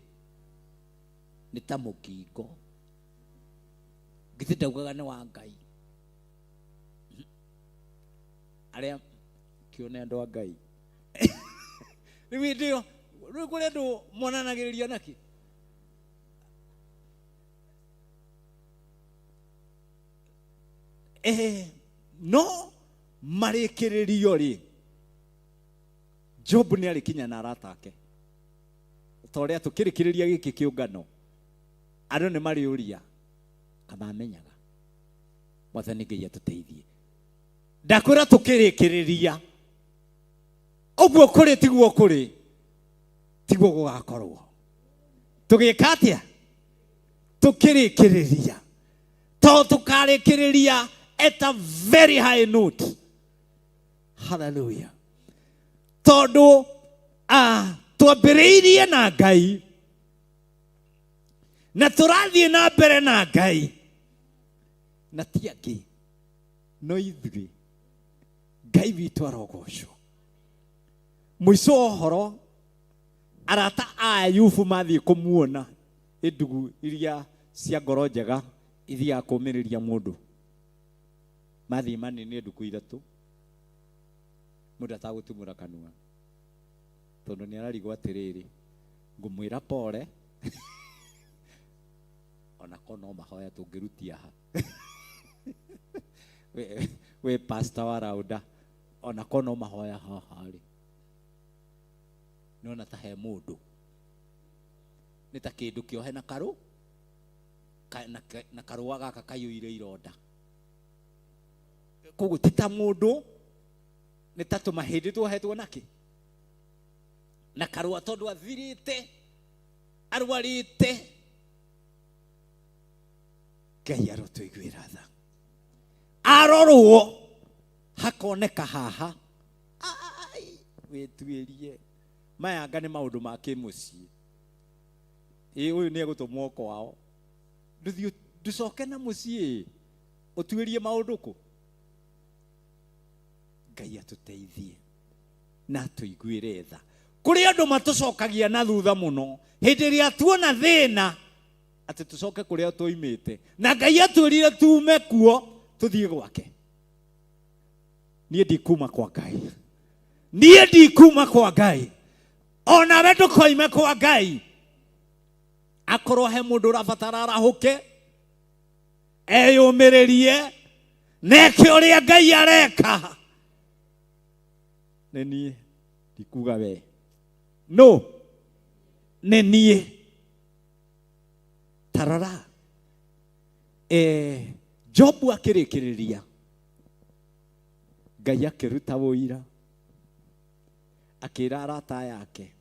Nĩ ta mũkingo. Githĩ ndaugaga nĩ wa Ngai? Arĩa kĩone andũ a Ngai. Rĩu hĩndĩ ĩyo, rĩu kũrĩ andũ monanagĩrĩria nakĩ? No marĩkĩrĩrio rĩ, Job nĩ arĩkinya na arata ake. Ta ũrĩa tũkĩrĩkĩrĩria gĩkĩ kĩũngano, andũ nĩ marĩũria kamamenyaga. Mwathani Ngai atũteithie. Ndakwĩra tũkĩrĩkĩrĩria ũguo kũrĩ tiguo kũrĩ, tiguo gũgakorwo. Tũgĩka atĩa? Tũkĩrĩkĩrĩria. To tũkarĩkĩrĩria at a very high note. Hallelujah. Tondũ twambĩrĩirie na Ngai na tũrathiĩ na mbere na Ngai, na ti angĩ no ithuĩ. Ngai witũ arogocwo. Mũico wa ũhoro, arata a Ayubu mathiĩ kũmuona, ĩndugu iria cia ngoro njega ithiaga kũũmĩrĩria mũndũ. Mathiĩ manene ndukũ ithatũ, mũndũ atagũtumũra kanua, tondũ nĩ ararigwo atĩrĩrĩ, ngũmwĩra pole, ona ko no mahoya tũngĩrutia ha. We pastor wa Rauda, ona ko no mahoya haha rĩ. Nĩona ta he mũndũ nĩ ta kĩndũ kĩohe na karũ na karũa gaka kaiyũire ironda. Koguo ti ta mũndũ, nĩ ta tũmahĩndĩ tuohetwo nakĩ na karũa, tondũ athirĩte, arwarĩte. Ngai arotũiguĩra tha. Arorwo hakoneka haha, ai, wĩtuĩrie maya anga nĩ maũndũ ma kĩmũciĩ. Ĩ ũyũ nĩ egũtũmwo kwao, ndũthiĩ ndũcoke na mũciĩ ũtuĩrie maũndũ kũ. Ngai atũteithie na atũiguĩre tha. Kũrĩ andũ matũcokagia na thutha mũno hĩndĩ ĩrĩa tuona thĩna, atĩ tũcoke kũrĩa tũimĩte, na Ngai atwĩrire tume kuo tũthiĩ gwake. Niĩ ndikuma kwa Ngai, niĩ ndikuma kwa Ngai, onawe ndũkoime kwa Ngai. Akorwo he mũndũ ũrabatara arahũke, eyũmĩrĩrie neke ũrĩa Ngai areka. Nĩ niĩ ndikuga we, no nĩ niĩ. Tarora, Jobu akĩrĩkĩrĩria, Ngai akĩruta ũira, akĩra arata aya ake,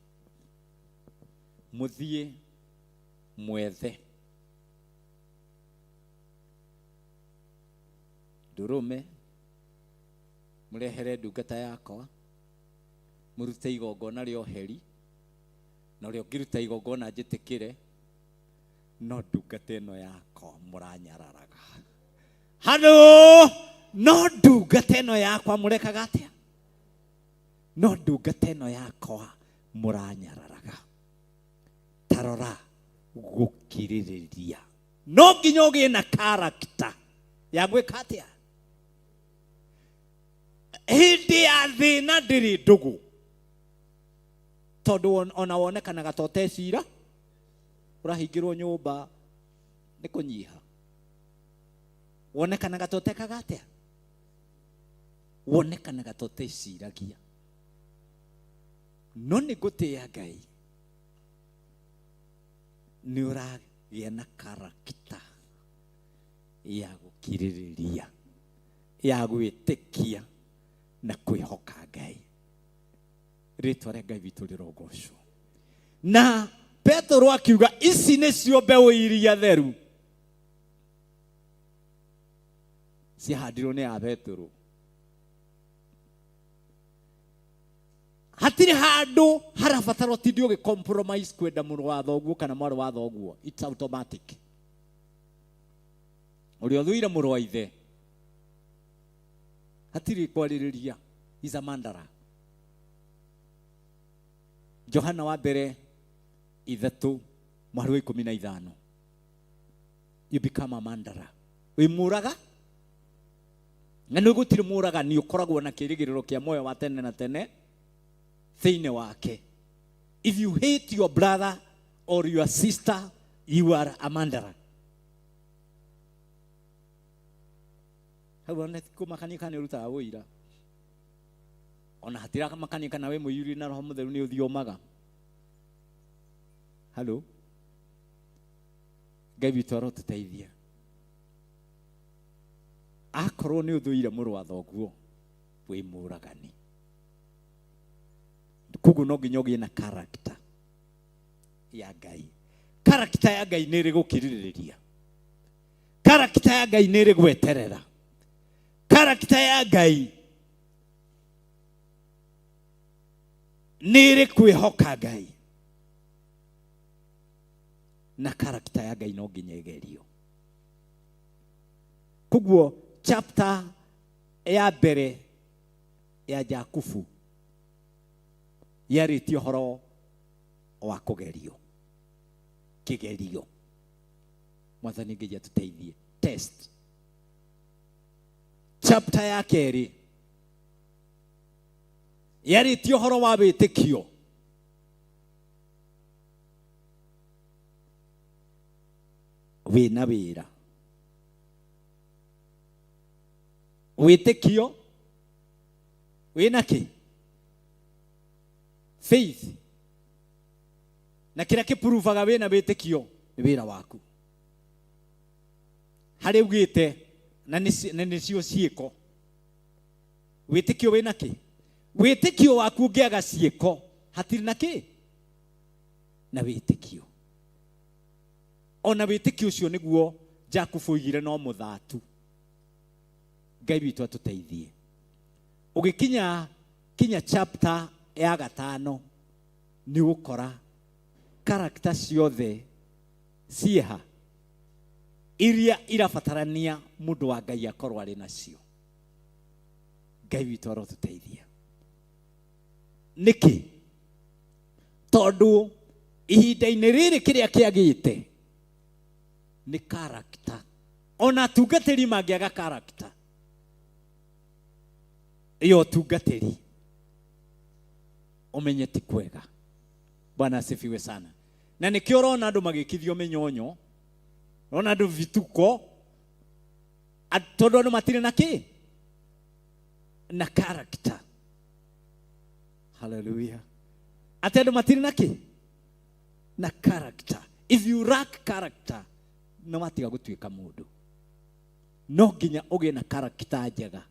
mũthiĩ mwethe ndũrũme, mũrehere ndungata yakwa, mũrute igongona rĩa ũheri, na ũrĩa ũngĩruta igongona njĩtĩkĩre, no ndungata ĩno yakwa mũranyararaga. Halo, no ndungata ĩno yakwa mũrekaga atĩa? No ndungata ĩno yakwa mũranyararaga. Tarora, gũkirĩrĩria no nginya ũgĩe na character ya gwĩka atĩa? Hĩndĩ ya thĩna ndĩrĩ ndũgũ, tondũ ona wonekanaga ta ũtecira, ũrahingĩrwo nyũmba nĩ kũnyiha. Wonekanaga ta ũtekaga atĩa? Wonekanaga ta ũteciragia. No nĩ ngũtĩĩa Ngai, nĩ ũragĩa na karakita ya gũkirĩrĩria, ya gwĩtĩkia na kwĩhoka Ngai. Rĩtwa rĩa Ngai witũ rĩrogocwo. Na Petero akiuga ici nĩcio mbeũ iria theru ciahandirwo nĩ a Petero. Hatirĩ handũ harabatara ũtinde ũgĩ compromise kwenda mũrũ wa thoguo kana mwarĩ wa thoguo. It's automatic. Ũrĩa ũthũire mũrũ wa ithe hatirĩ kwarĩrĩria, is a murderer. Johana wa mbere 3 mweri wa 15, you become a murderer. Wĩ mũraga, na nĩ gũtirĩ mũraga nĩ ũkoragwo na kĩrĩgĩrĩro kĩa muoyo wa tene na tene thĩinĩ wake. If you hate your brother or your sister, you are a murderer. Hau ona ti kũmakania kana nĩ ũrutaga ũira, ona hatiramakania kana wĩ mũiyũrie na Roho Mũtheru nĩ ũthiomaga. Halo, Ngai witũ arotũteithia. Akorwo nĩ ũthũire mũrũ wa thoguo, wĩ mũragani. Koguo no nginya ũgĩe na character ya Ngai. Character ya Ngai nĩ ĩrĩ gũkirĩrĩria. Character ya Ngai nĩ ĩrĩ gweterera. Character ya Ngai nĩ ĩrĩ kwĩhoka Ngai. Na character ya Ngai no nginya ĩgerio. Koguo chapter ya mbere ya Jakubu yarĩtie ũhoro wa kũgerio, kĩgerio. Mwathani Ngai atũteithie. Test. Chapter ya kerĩ yarĩtie ũhoro wa wĩtĩkio. Wĩna wĩra. Wĩtĩkio wĩna kĩ? Faith. Na kĩrĩa kĩpurubaga wĩna wĩtĩkio nĩ wĩra waku. Harĩa ugĩte na nĩcio ciĩko. Wĩtĩkio wĩna kĩ? Wĩtĩkio waku ũngĩaga ciĩko hatirĩ na kĩ? Na wĩtĩkio. Ona wĩtĩkio ũcio nĩguo Jakubu oigire no mũthatu. Ngai witũ atũteithie. Ũgĩkinya kinya chapter ya gatano nĩ ũgũkora character ciothe ciĩha iria irabatarania mũndũ wa Ngai akorwo arĩ nacio. Ngai witũ arotũteithia. Nĩkĩ? Tondũ ihinda-inĩ rĩrĩ kĩrĩa kĩagĩte nĩ character. Ona atungatĩri mangĩaga character ya ũtungatĩri ũmenye ti kwega. Bwana asifiwe sana. Na nĩkĩo ũrona andũ magĩkithio mĩnyonyo, ũrona andũ vituko, tondũ andũ matirĩ na kĩ? Na character. Hallelujah. Atĩ andũ matirĩ na kĩ? Na character. If you lack character, no watiga gũtuĩka mũndũ. No nginya ũgĩe na character njega.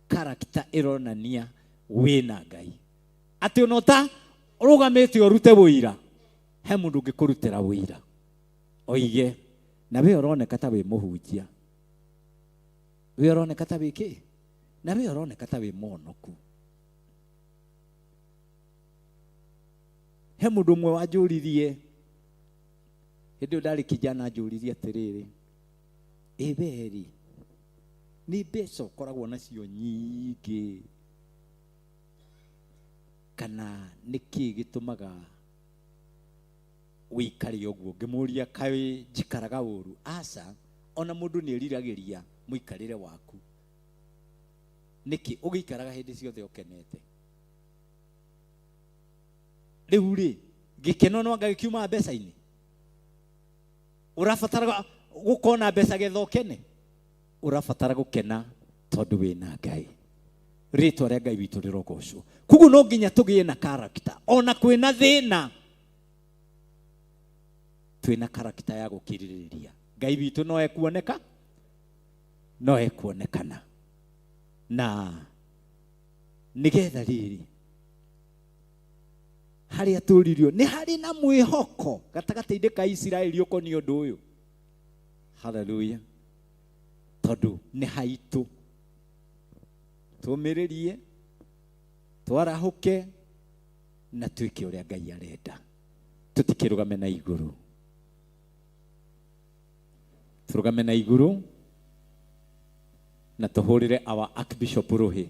Character ĩronania wĩna Ngai. Atĩ ona ũta ũrũgamĩte ũrute wũira, he mũndũ ũngĩkũrutĩra wũira. Oige, na we ũroneka ta wĩ mũhunjia. We ũroneka ta wĩ kĩ? Na we ũroneka ta wĩ mũhonoku. He mũndũ ũmwe wanjũririe, hĩndĩ ĩyo ndarĩ kijana, anjũririe atĩrĩrĩ, ĩ we rĩ, nĩ mbeca ũkoragwo nacio nyingĩ kana nĩ kĩĩ gĩtũmaga wĩikare ũguo? Ngĩmũria kaĩ njikaraga ũru? Aca, ona mũndũ nĩ eriragĩria mũikarĩre waku. Nĩkĩ ũgĩikaraga hĩndĩ ciothe ũkenete? Rĩu rĩ, gĩkeno no anga gĩkiumaga mbeca-inĩ? Ũrabatara gũkorwo na mbeca getha ũkene? Ũrabatara gũkena tondũ wĩna Ngai. Rĩtwa rĩa Ngai witũ rĩrogocwo. Koguo no nginya tũgĩe na character. Ona kwĩna thĩna, twĩna character ya gũkirĩrĩria. Ngai witũ no ekuoneka, no ekuonekana. Na nĩgetha rĩrĩ harĩa tũririo nĩ harĩ na mwĩhoko gatagatĩ-inĩ ka Isiraeli ũkoniĩ ũndũ ũyũ. Hallelujah. Tondũ nĩ haitũ. Tũmĩrĩrie, twarahũke na twĩke ũrĩa Ngai arenda. Tũtikĩrũgame na igũrũ. Tũrũgame na igũrũ na tũhũrĩre our Archbishop rũhĩ.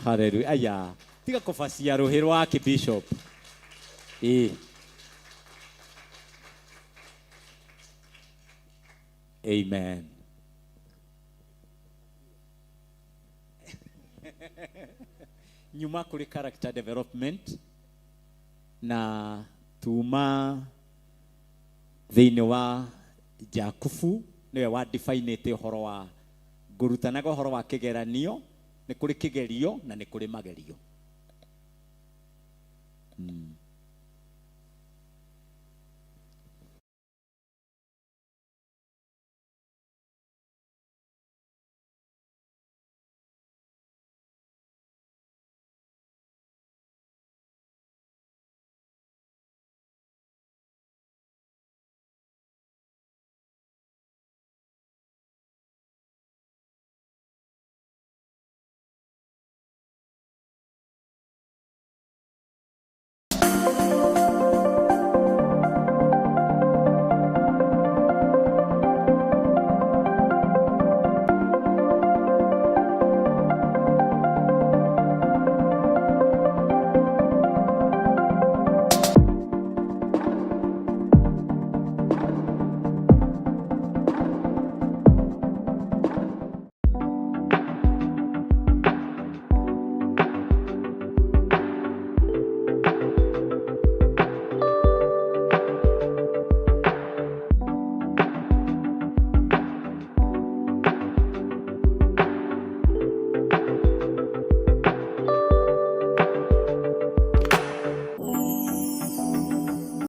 Hallelujah. Aya, tiga kũbacia rũhĩ rwa Archbishop. Ĩĩ. Amen. Nyuma kũrĩ character development na tuma thĩinĩ wa Jakubu nĩwe wa definĩte ũhoro wa ngũrutanaga ũhoro wa kĩgeranio, nĩ kũrĩ kĩgerio na nĩ kũrĩ magerio.